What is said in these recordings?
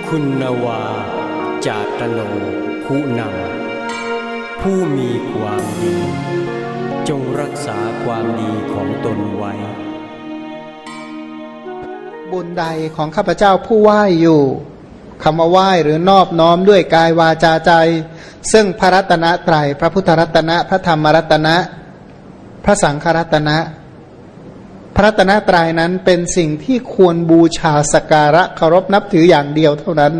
ຄຸນນະວາ ຈາຕະໂນ ຜູ້ນຳ ຜູ້ມີຄວາມດີ ຈົ່ງຮັກສາຄວາມດີຂອງຕົນໄວ້. ບຸນໃດຂອງຂ້າພະເຈົ້າຜູ້ໄຫວ້ຢູ່ ຄຳວ່າໄຫວ້ ຫຼື ນອບນ້ອມດ້ວຍກາຍ ວາຈາ ໃຈ ເຊິ່ງພະລັດຕະນະໄຕຣ ພະພຸດທະລັດຕະນະ ພະທຳມະລັດຕະນະ ພະສັງຄະລັດຕະນະ. ພະລັດຕະນະໄຕຣນັ້ນເປັນສິ່ງທີ່ຄວນບູຊາສັກກາລະເຄົາລົບນັບຖືຢ່າງດຽວເທົ່ານັ້ນ.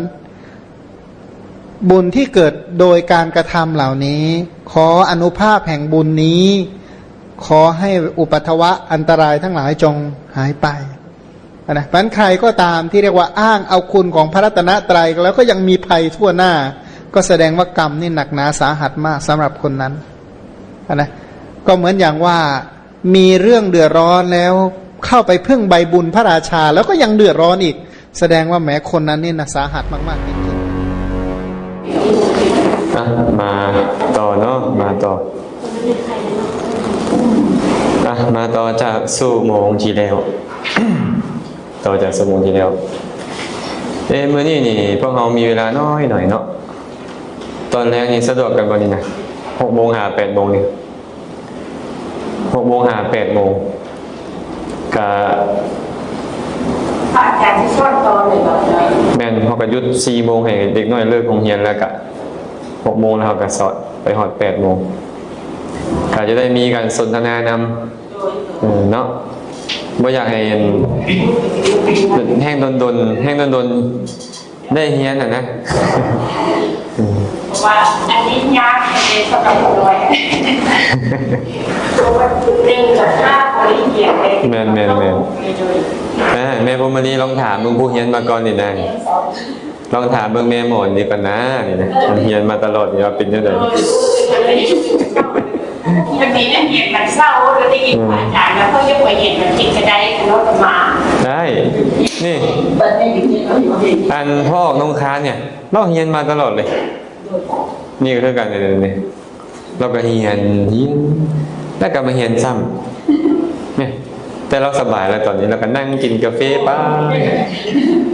ບຸນທີ່ເກີດໂດຍການກະທຳເຫຼົ່ານີ້ ຂໍອະນຸພາບແຫ່ງບຸນນີ້ ຂໍໃຫ້ອຸປັດທະວະອັນຕະລາຍທັງຫຼາຍຈົ່ງຫາຍໄປ. ນະ ມັນໃຄກໍຕາມທີ່ເອີ້ນວ່າອ້າງເອົາຄຸນຂອງພະລັດຕະນະໄຕຣ ແລ້ວກໍຍັງມີໄພທົ່ວໜ້າ ກໍສະແດງວ່າກຳນີ້ໜັກໜາສາຫັດມາກສຳລັບຄົນນັ້ນ. ນະ ກໍເໝືອນຢ່າງວ່າມີເລື່ອງເດືອດຮ້ອນແລ້ວ ເຂົ້າໄປເພິ່ງໃບບຸນພະລາຊາ ແລ້ວກໍຍັງເດືອດຮ້ອນອີກ ສະແດງວ່າແໝຄົນນັ້ນນີ້ນະສາຫັດມາກໆຈິງໆ. ອ່ະ ມາຕໍ່ເນາະ ມາຕໍ່. ອ່ະ ມາຕໍ່ຈາກຊົ່ວໂມງທີ່ແລ້ວ ຕໍ່ຈາກຊົ່ວໂມງທີ່ແລ້ວ. ເອ ມື້ນີ້ນີ້ພວກເຮົາມີເວລາໜ້ອຍໆເນາະ. ຕອນແລງນີ້ສະດວກກັນບໍ່ນີ້ນະ? ຫົກໂມງຫາແປດໂມງນີ້. ຫົກໂມງຫາແປດໂມງ ກະ ພະອາຈານຊິສອນຕໍ່ເລີຍບໍ່? ແມ່ນ ເຮົາກະຢຸດສີ່ໂມງໃຫ້ເດັກນ້ອຍເລີກໂຮງຮຽນ ແລ້ວກະຫົກໂມງແລ້ວເຮົາກະສອນໄປຮອດແປດໂມງ ກະຈະໄດ້ມີການສົນທະນານຳ ເອີ ເນາະ. ບໍ່ຢາກໃຫ້ ແຮ່ງດົນໆ ແຮ່ງດົນໆ ໄດ້ຮຽນຫັ້ນນະ. ເພາະວ່າອັນນີ້ຍາກເດ້ສຳລັບຜູ້ນ້ອຍ ເພາະວ່າໜຶ່ງກັບຫ້າບໍ່ໄດ້ຮຽນເດ້. ແມ່ນໆໆ ແມ່ນ ແມ່ບຸນມະນີລອງຖາມເບິ່ງຜູ້ຮຽນມາກ່ອນນີ້ນະ ລອງຖາມເບິ່ງແມ່ໝອນນີ້ກ່ອນນາ ນີ້ນະ ຮຽນມາຕະຫຼອດນີ້ວ່າເປັນແນວໃດ? ມັນມີນັກຮຽນມັນເຊົາ ແລ້ວໄດ້ຍິນ ອືມ ອາຈານວ່າເຂົາຍັງບໍ່ເຫັນມັນຄິດກະໄດ້ເນາະ ມາ ໄດ້ ນີ້ ອັນພໍ່ອອກນົງຄານນີ້ ລາວຮຽນມາຕະຫຼອດເລີຍ ນີ້ກະຄືກັນນີ້ ລາວກະຮຽນ ຮຽນ ແລ້ວກະມາຮຽນຊ້ຳ ນີ້ ແຕ່ລາວສະບາຍແລ້ວ ຕອນນີ້ລາວກະນັ່ງກິນກາເຟໄປ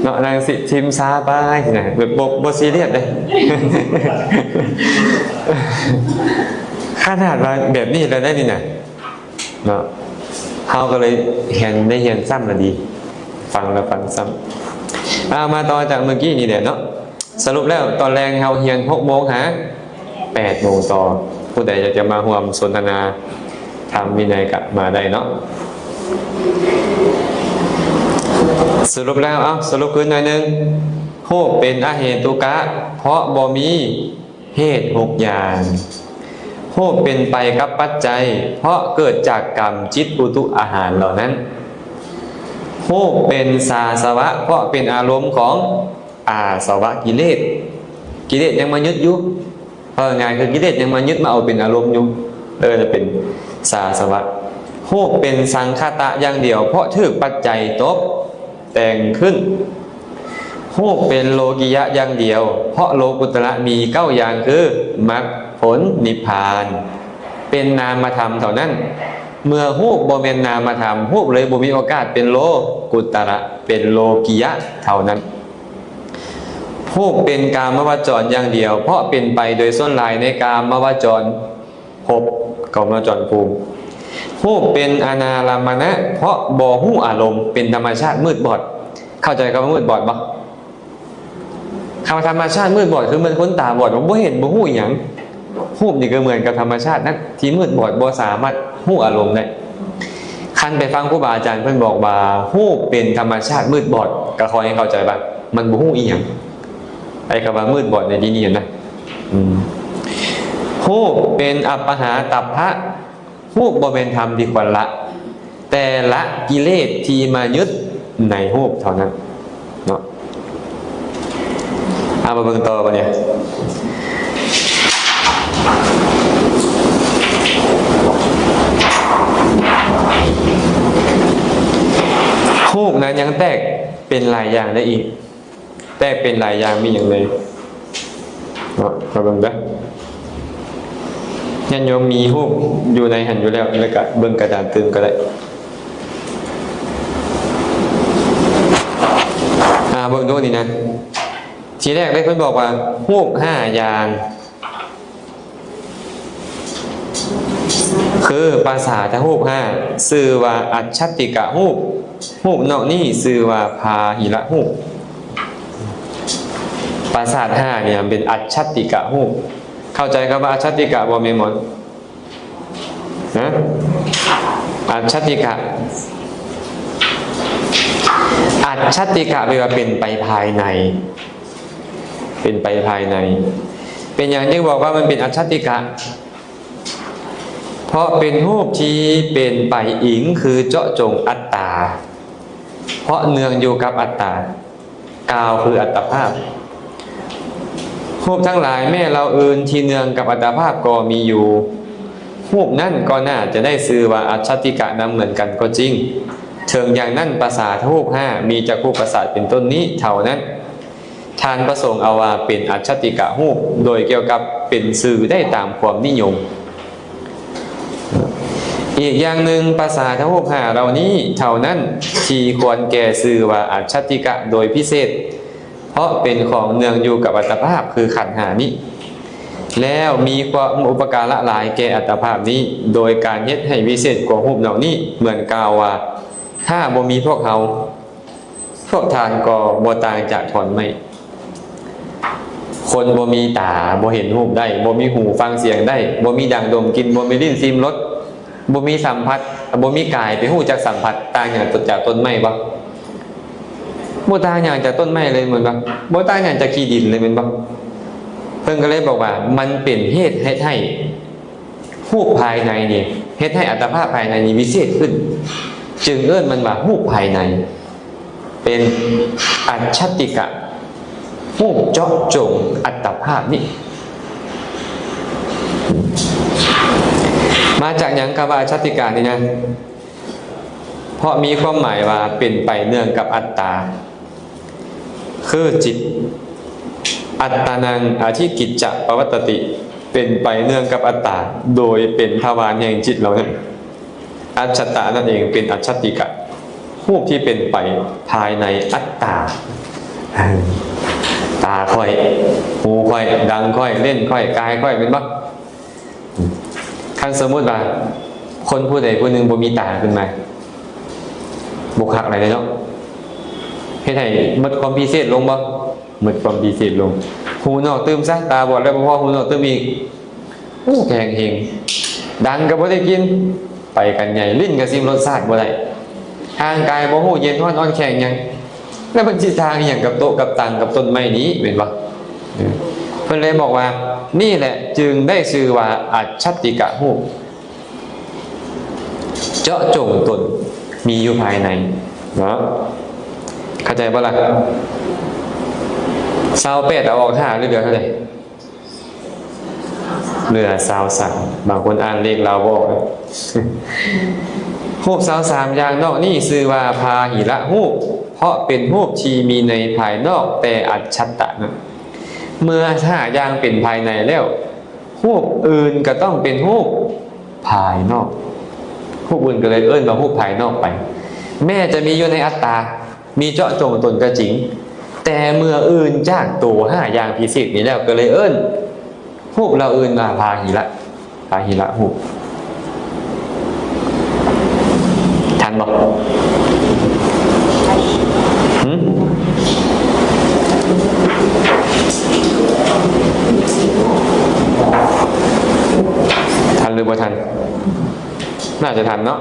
ເນາະ ນັ່ງຊິ ຊິມຊາໄປຊີ້ນະ ແບບບໍ່ ບໍ່ຊີຣຽສເດ້. ຂະໜາດວ່າແບບນີ້ແລ້ວໄດ໋ນີ້ນະ ເນາະ ເຮົາກະເລີຍຮຽນ ໄດ້ຮຽນຊ້ຳລະດີ ຟັງລະຟັງຊ້ຳ. ເອົາ ມາຕໍ່ຈາກມື້ກີ້ນີ້ແຫຼະເນາະ. ສະຫຼຸບແລ້ວຕອນແລງເຮົາຮຽນຫົກໂມງຫາແປດໂມງຕໍ່. ຜູ້ໃດຢາກຈະມາຮ່ວມສົນທະນາທຳວິໄນກະມາໄດ້ເນາະ. ສະຫຼຸບແລ້ວ ເອົາ ສະຫຼຸບຄືນໜ້ອຍໜຶ່ງ. ຮູບເປັນອະເຫຕຸກະ ເພາະບໍ່ມີ ເຫດຫົກຢ່າງ. ຮູບເປັນໄປກັບປັດໄຈ ເພາະເກີດຈາກກຳ ຈິດ ອຸຕຸ ອາຫານເຫຼົ່ານັ້ນ. ຮູບເປັນສາສະວະ ເພາະເປັນອາລົມຂອງອາສະວະກິເລດ. ກິເລດຍັງມາຍຶດຢູ່ ເວົ້າງ່າຍຄືກິເລດຍັງມາຍຶດມາເອົາເປັນອາລົມຢູ່ ເອີ້ນວ່າເປັນສາສະວະ. ຮູບເປັນສັງຄະຕະຢ່າງດຽວ ເພາະຖືກປັດໄຈຕົບ ແຕ່ງຂຶ້ນ. ຮູບເປັນໂລກິຍະຢ່າງດຽວ ເພາະໂລກຸດຕະລະມີເກົ້າຢ່າງຄື ມັກຜົນ ນິບພານ ເປັນນາມະທຳເທົ່ານັ້ນ. ເມື່ອຮູບບໍ່ແມ່ນນາມະທຳ ຮູບເລີຍບໍ່ມີໂອກາດເປັນໂລກຸດຕະລະ ເປັນໂລກິຍະເທົ່ານັ້ນ. ຮູບເປັນກາມະວະຈອນຢ່າງດຽວ ເພາະເປັນໄປໂດຍສ່ວນຫຼາຍໃນກາມະວະຈອນ ພົບ ກາມະວະຈອນພູມ. ຮູບເປັນອະນາລຳມະນະ ເພາະບໍ່ຮູ້ອາລົມ ເປັນທຳມະຊາດມືດບອດ. ເຂົ້າໃຈຄຳວ່າມືດບອດບໍ່? ຄຳວ່າທຳມະຊາດມືດບອດ ຄືເໝືອນຄົນຕາບອດ ບໍ່ເຫັນບໍ່ຮູ້ອີ່ຫຍັງ. ຮູບນີ້ກະເໝືອນກັບທຳມະຊາດນັ້ນ ທີ່ມືດບອດບໍ່ສາມາດຮູ້ອາລົມໄດ້. ຄັນໄປຟັງຄູບາອາຈານເພິ່ນບອກວ່າ ຮູບເປັນທຳມະຊາດມືດບອດ ກະຂໍໃຫ້ເຂົ້າໃຈວ່າມັນບໍ່ຮູ້ອີ່ຫຍັງ. ໄອ້ຄຳວ່າມືດບອດໃນທີ່ນີ້ຫັ້ນນະ ອືມ ຮູບເປັນອັບປະຫາຕັບພະ ຮູບບໍ່ແມ່ນທຳທີ່ຄວນລະ ແຕ່ລະກິເລດທີ່ມາຍຶດໃນຮູບເທົ່ານັ້ນເນາະ. ເອົາ ມາເບິ່ງຕໍ່ບາດນີ້ ຮູບນັ້ນຍັງແຕກເປັນຫຼາຍຢ່າງໄດ້ອີກ. ແຕກເປັນຫຼາຍຢ່າງ ມີຫຍັງແດ່ເນາະ ມາເບິ່ງເດີ. ຍາດໂຍມມີຮູບຢູ່ໃນຫັ້ນຢູ່ແລ້ວ ແລ້ວກະເບິ່ງກະດານຕື່ມກະໄດ້. ອ່າ ເບິ່ງດູນີ້ນະ. ທີແລກເລີຍເພິ່ນບອກວ່າ ຮູບຫ້າຢ່າງ ຄືປະສາທະຮູບຫ້າ ຊື່ວ່າອັດຊະຕິກະຮູບ, ຮູບນອກນີ້ຊື່ວ່າພາຫິລະຮູບ. ປະສາດຫ້ານີ້ມັນເປັນອັດຊະຕິກະຮູບ. ເຂົ້າໃຈຄຳວ່າອັດຊະຕິກະບໍ່ແມ່ນບໍ່? ຮະ? ອັດຊະຕິກະ ອັດຊະຕິກະແປວ່າເປັນໄປພາຍໃນ, ເປັນໄປພາຍໃນ. ເປັນຫຍັງຈຶ່ງບອກວ່າມັນເປັນອັດຊະຕິກະ? ເພາະເປັນຮູບທີ່ເປັນໄປອີງ ຄືເຈາະຈົງອັດຕາ, ເພາະເນື່ອງຢູ່ກັບອັດຕາ. ກ່າວຄືອັດຕະພາບ. ຮູບທັງຫຼາຍແມ້ເຫຼົ່າອື່ນທີ່ເນື່ອງກັບອັດຕະພາບກໍມີຢູ່, ຮູບນັ້ນກໍໜ້າຈະໄດ້ຊື່ວ່າອັດຊະຕິກະນຳເໝືອນກັນກໍຈິງ. ເຖິງຢ່າງນັ້ນ ປະສາທະຮູບຫ້າ ມີຈັກຂຸປະສາດເປັນຕົ້ນນີ້ເທົ່ານັ້ນ. ທ່ານປະສົງເອົາວ່າເປັນອັດຊະຕິກະຮູບ ໂດຍກ່ຽວກັບເປັນຊື່ໄດ້ຕາມຄວາມນິຍົມ. ອີກຢ່າງໜຶ່ງ, ປະສາທະຮູບຫ້າເຫຼົ່ານີ້ເທົ່ານັ້ນທີ່ຄວນແກ່ຊື່ວ່າອັດຊະຕິກະໂດຍພິເສດ, ເພາະເປັນຂອງເນື່ອງຢູ່ກັບອັດຕະພາບ ຄືຂັນຫ້ານີ້, ແລ້ວມີຄວາມອຸປະກາລະຫຼາຍແກ່ອັດຕະພາບນີ້ ໂດຍການເຮັດໃຫ້ວິເສດກວ່າຮູບນອກນີ້, ເໝືອນກ່າວວ່າ ຖ້າບໍ່ມີພວກເຮົາ, ພວກທ່ານກໍບໍ່ຕ່າງຈາກທ່ອນໄມ້. ຄົນບໍ່ມີຕາ ບໍ່ເຫັນຮູບໄດ້, ບໍ່ມີຫູຟັງສຽງໄດ້, ບໍ່ມີດັງດົມກິ່ນ, ບໍ່ມີລີ້ນຊີມລົດ, ບໍ່ມີສຳຜັດ, ບໍ່ມີກາຍໄປຮູ້ຈັກສຳຜັດ, ຕ່າງຫຍັງຈາກຕົ້ນໄມ້ບໍ່? ບໍ່ຕ່າງຫຍັງຈາກຕົ້ນໄມ້ເລີຍແມ່ນບໍ່? ບໍ່ຕ່າງຫຍັງຈາກຂີ້ດິນເລີຍແມ່ນບໍ່? ເພິ່ນກໍເລີຍບອກວ່າ ມັນເປັນເຫດເຮັດໃຫ້ ຮູບພາຍໃນນີ້ ເຮັດໃຫ້ອັດຕະພາບພາຍໃນນີ້ວິເສດຂຶ້ນ, ຈຶ່ງເອີ້ນມັນວ່າຮູບພາຍໃນ, ເປັນອັດຊະຕິກະ, ຮູບເຈາະຈົງອັດຕະພາບນີ້. ມາຈາກຫຍັງຄຳວ່າອັດຊະຕິກະນີ້ນະ? ເພາະມີຄວາມໝາຍວ່າເປັນໄປເນື່ອງກັບອັດຕາ. ຄືຈິດ, ອັດຕານັງອະທິກິດຈະປະວັດຕະຕິ, ເປັນໄປເນື່ອງກັບອັດຕາ ໂດຍເປັນທະວານແຫ່ງຈິດເຫຼົ່ານັ້ນ. ອັດຊະຕະນັ້ນເອງເປັນອັດຊະຕິກະ, ຮູບທີ່ເປັນໄປພາຍໃນອັດຕາ. ຕາຂ້ອຍ, ຫູຂ້ອຍ, ດັງຂ້ອຍ, ເຫຼັ້ນຂ້ອຍ, ກາຍຂ້ອຍ, ແມ່ນບໍ່? ຄັນສົມມຸດວ່າຄົນຜູ້ໃດຜູ້ໜຶ່ງບໍ່ມີຕາຂຶ້ນມາ, ບໍ່ຄັກຫຼາຍເດເນາະ? ເຮັດໃຫ້ໝົດຄວາມພິເສດລົງບໍ່? ໝົດຄວາມພິເສດລົງ. ຫູໜອກຕື່ມຊະ, ຕາບອດແລ້ວບໍ່ພໍ, ຫູໜອກຕື່ມອີກ. ໂອ້ ແພງເຮງ. ດັງກໍບໍ່ໄດ້ກິນ, ໄປກັນໃຫຍ່, ລິ້ນກໍຊິມລົດຊາດບໍ່ໄດ້. ຮ່າງກາຍບໍ່ຮູ້ເຢັນຮ້ອນອ່ອນແຂງຫຍັງ. ແລ້ວມັນຊິຕ່າງອີ່ຫຍັງກັບໂຕະກັບຕັ່ງກັບຕົ້ນໄມ້ນີ້ ແມ່ນບໍ່? ເອີ ເພິ່ນເລີຍບອກວ່າ ນີ້ແຫຼະຈຶ່ງໄດ້ຊື່ວ່າອັດຊະຕິກະຮູບ, ເຈາະຈົງຕົນ, ມີຢູ່ພາຍໃນເນາະ. ເຂົ້າໃຈບໍ່ລະ? ຊາວແປດເອົາອອກຫ້າ ຫຼືເຫຼືອເທົ່າໃດ? ເຫຼືອຊາວສາມ. ບາງຄົນອ່ານເລກລາວບໍ່ອອກ. ຮູບຊາວສາມຢ່າງນອກນີ້ຊື່ວ່າພາຫິລະຮູບ, ເພາະເປັນຮູບທີ່ມີໃນພາຍນອກແຕ່ອັດຊະຕະນັ້ນ. ເມື່ອຫ້າຢ່າງເປັນພາຍໃນແລ້ວ, ຮູບອື່ນກໍຕ້ອງເປັນຮູບພາຍນອກ. ຮູບອື່ນກໍເລີຍເອີ້ນວ່າຮູບພາຍນອກໄປ, ແມ້ຈະມີຢູ່ໃນອັດຕາ, ມີເຈາະຈົງຕົນກໍຈິງ, ແຕ່ເມື່ອອື່ນຈາກໂຕຫ້າຢ່າງພິເສດນີ້ແລ້ວ ກໍເລີຍເອີ້ນຮູບເຫຼົ່າອື່ນວ່າພາຫິລະ, ພາຫິລະຮູບ. ທັນບໍ່? ຫຶ? ທັນຫຼືບໍ່ທັນ? ໜ້າຈະທັນເນາະ.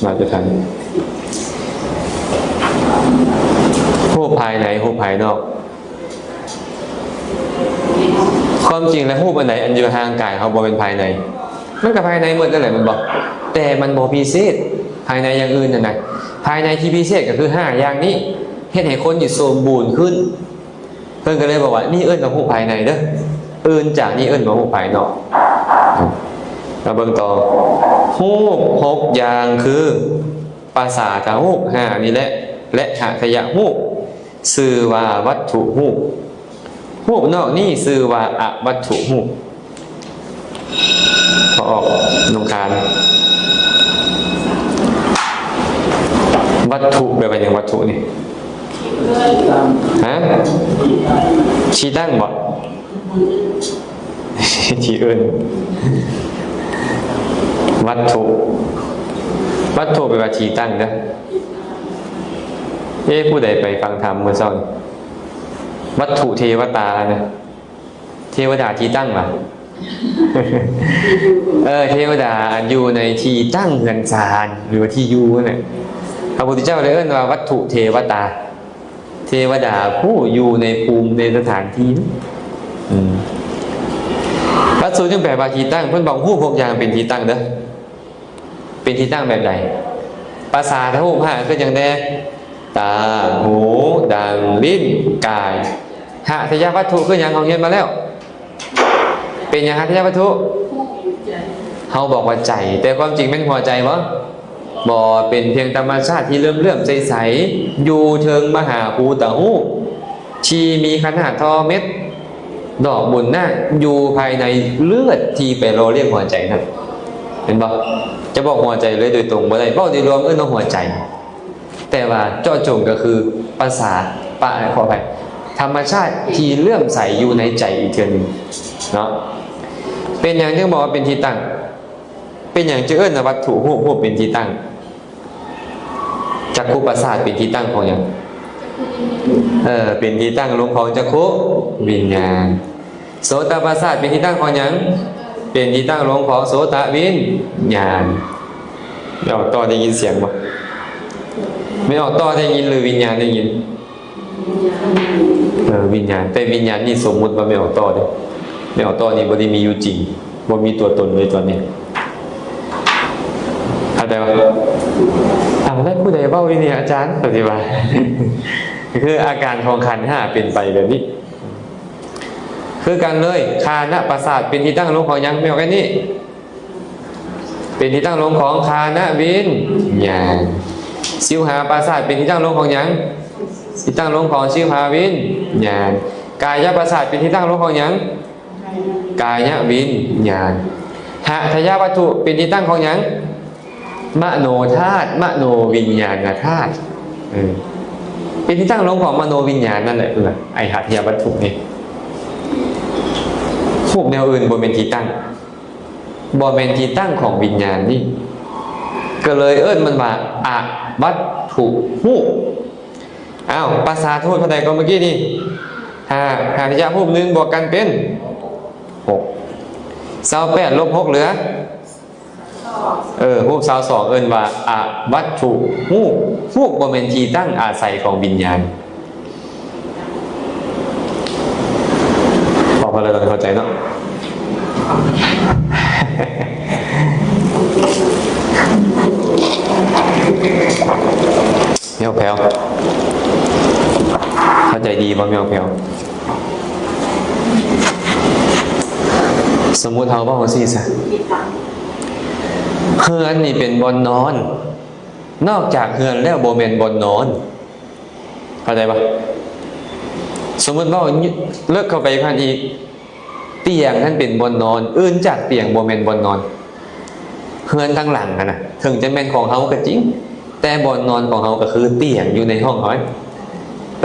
ມາຈະທັນ. ຮູບພາຍໃນ, ຮູບພາຍນອກ. ຄວາມຈິງແລ້ວ ຮູບອັນໃດອັນຢູ່ຮ່າງກາຍເຮົາບໍ່ແມ່ນພາຍໃນ? ມັນກໍພາຍໃນໝົດນັ້ນແຫຼະ ແມ່ນບໍ່? ແຕ່ມັນບໍ່ພິເສດພາຍໃນຢ່າງອື່ນຫັ້ນນະ. ພາຍໃນທີ່ພິເສດກໍຄືຫ້າຢ່າງນີ້ ເຮັດໃຫ້ຄົນນີ້ສົມບູນຂຶ້ນ. ເພິ່ນກໍເລີຍບອກວ່າ ນີ້ເອີ້ນວ່າຮູບພາຍໃນເດີ້, ອື່ນຈາກນີ້ເອີ້ນວ່າຮູບພາຍນອກ. ມາເບິ່ງຕໍ່, ຮູບຫົກຢ່າງຄື ປະສາທະຮູບຫ້ານີ້ແຫຼະ ແລະ ຫະທະຍະຮູບ ຊື່ວ່າວັດຖຸຮູບ, ຮູບນອກນີ້ຊື່ວ່າອະວັດຖຸຮູບ. ຂໍອອກໜອງຄານ. ວັດຖຸແປວ່າຫຍັງ? ວັດຖຸນີ້ ຮະ? ທີ່ຕັ້ງບໍ່? ທີ່ເອີ້ນ ວັດຖຸ ວັດຖຸແປວ່າທີ່ຕັ້ງເດີ. ເອ ຜູ້ໃດໄປຟັງທຳມື້ເຊົ້ານີ້? ວັດຖຸເທວະຕານະ ເທວະດາທີ່ຕັ້ງຫວາ? ເອີ ເທວະດາອັນຢູ່ໃນທີ່ຕັ້ງເຮືອນຊານ ຫຼືວ່າທີ່ຢູ່ນັ້ນແຫຼະ. ພະພຸດທະເຈົ້າໄດ້ເອີ້ນວ່າວັດຖຸເທວະຕາ. ເທວະດາຜູ້ຢູ່ໃນພູມໃນສະຖານທີ່. ອືມ ວັດຖຸຈຶ່ງແປວ່າທີ່ຕັ້ງ. ເພິ່ນບອກຮູບຫົກຢ່າງເປັນທີ່ຕັ້ງເດີ. ເປັນທີ່ຕັ້ງແບບໃດ? ປະສາທະຮູບຫ້າຄືຫຍັງແດ່? ຕາ, ຫູ, ດັງ, ລີ້ນ, ກາຍ. ຫະທະຍະວັດຖຸຄືຫຍັງ? ເຮົາຮຽນມາແລ້ວ. ເປັນຫຍັງຫະທະຍະວັດຖຸ? ເຮົາບອກວ່າໃຈ, ແຕ່ຄວາມຈິງແມ່ນຫົວໃຈບໍ່? ບໍ່, ເປັນພຽງທຳມະຊາດທີ່ເຫຼື້ອມໆໃສໆ ຢູ່ເທິງມະຫາພູຕະຮູບ ທີ່ມີຂະໜາດທໍ່ເມັດດອກບຸນນາກ ຢູ່ພາຍໃນເລືອດທີ່ໄປຫຼໍ່ລ້ຽງຫົວໃຈນັ້ນ. ເຫັນບໍ່? ຈະບອກຫົວໃຈເລີຍໂດຍຕົງບໍ່ໄດ້, ເວົ້າໂດຍລວມເອີ້ນວ່າຫົວໃຈ, ແຕ່ວ່າເຈາະຈົງກໍຄືປະສາດ, ປະ, ຂໍອະໄພ, ທຳມະຊາດທີ່ເຫຼື້ອມໃສຢູ່ໃນໃຈອີກເທື່ອໜຶ່ງເນາະ. ເປັນຫຍັງຈຶ່ງບອກວ່າເປັນທີ່ຕັ້ງ? ເປັນຫຍັງຈຶ່ງເອີ້ນວ່າວັດຖຸຮູບ, ຮູບເປັນທີ່ຕັ້ງ? ຈັກຂຸປະສາດເປັນທີ່ຕັ້ງຂອງຫຍັງ? ເອີ ເປັນທີ່ຕັ້ງລົງຂອງຈັກຂຸວິນຍານ. ໂສຕະປະສາດເປັນທີ່ຕັ້ງຂອງຫຍັງ? ເປັນທີ່ຕັ້ງລົງຂອງໂສຕະວິນຍານ. ແມ່ອອກຕໍ່ໄດ້ຍິນສຽງບໍ່? ແມ່ອອກຕໍ່ໄດ້ຍິນ ຫຼື ວິນຍານໄດ້ຍິນ? ເອີ ວິນຍານ, ແຕ່ວິນຍານນີ້ສົມມຸດວ່າແມ່ອອກຕໍ່ເດ້. ແມ່ອອກຕໍ່ນີ້ບໍ່ໄດ້ມີຢູ່ຈິງ, ບໍ່ມີຕົວຕົນເລີຍຕອນນີ້. ເຂົ້າໃຈບໍ່? ເອົາ ແລ້ວຜູ້ໃດເວົ້າຢູ່ນີ້ອາຈານ? ກໍຊິວ່າ ຄືອາການຂອງຂັນຫ້າເປັນໄປແບບນີ້ ຄືກັນເລີຍ. ຄານະປະສາດເປັນທີ່ຕັ້ງລົງຂອງຫຍັງ? ແມ່ອອກແຄ່ນີ້ ເປັນທີ່ຕັ້ງລົງຂອງຄານະວິນຍານ. ຊິວຫາປະສາດເປັນທີ່ຕັ້ງລົງຂອງຫຍັງ? ທີ່ຕັ້ງລົງຂອງຊິວຫາວິນຍານ. ກາຍະປະສາດເປັນທີ່ຕັ້ງລົງຂອງຫຍັງ? ກາຍະວິນຍານ. ຫະທະຍະວັດຖຸເປັນທີ່ຕັ້ງຂອງຫຍັງ? ມະໂນທາດ, ມະໂນວິນຍານະທາດ. ເອີ ເປັນທີ່ຕັ້ງລົງຂອງມະໂນວິນຍານນັ້ນແຫຼະ. ເອີ ໄອ້ຫະທະຍະວັດຖຸນີ້ ຮູບແນວອື່ນບໍ່ແມ່ນທີ່ຕັ້ງ. ບໍ່ແມ່ນທີ່ຕັ້ງຂອງວິນຍານນີ້ ກໍເລີຍເອີ້ນມັນວ່າອະວັດຖຸຮູບ. ອ້າວ ປະສາທະຮູບເທົ່າໃດກໍເມື່ອກີ້ນີ້? ຫ້າ. ຫະທະຍະຮູບໜຶ່ງບວກກັນເປັນຫົກ. ຊາວແປດລົບຫົກເຫຼືອ? ເອີ ຮູບຊາວສອງເອີ້ນວ່າອະວັດຖຸຮູບ. ຮູບບໍ່ແມ່ນທີ່ຕັ້ງອາໄສຂອງວິນຍານ. ພໍພໍແລ້ວ ເຂົ້າໃຈເນາະ? ແມວແພວ ເຂົ້າໃຈດີບໍ່ແມວແພວ? ສົມມຸດເຮົາເວົ້າຈັ່ງຊີ້ຊະ, ເຮືອນນີ້ເປັນບ່ອນນອນ, ນອກຈາກເຮືອນແລ້ວບໍ່ແມ່ນບ່ອນນອນ. ເຂົ້າໃຈບໍ່? ສົມມຸດເວົ້າເລິກເຂົ້າໄປພັນອີກ, ຕຽງຫັ້ນເປັນບ່ອນນອນ, ອື່ນຈາກຕຽງບໍ່ແມ່ນບ່ອນນອນ. ເຮືອນທັງຫຼັງຫັ້ນນະ ເຖິງຈະແມ່ນຂອງເຮົາກໍຈິງ, ແຕ່ບ່ອນນອນຂອງເຮົາກໍຄືຕຽງຢູ່ໃນຫ້ອງເຮົາ.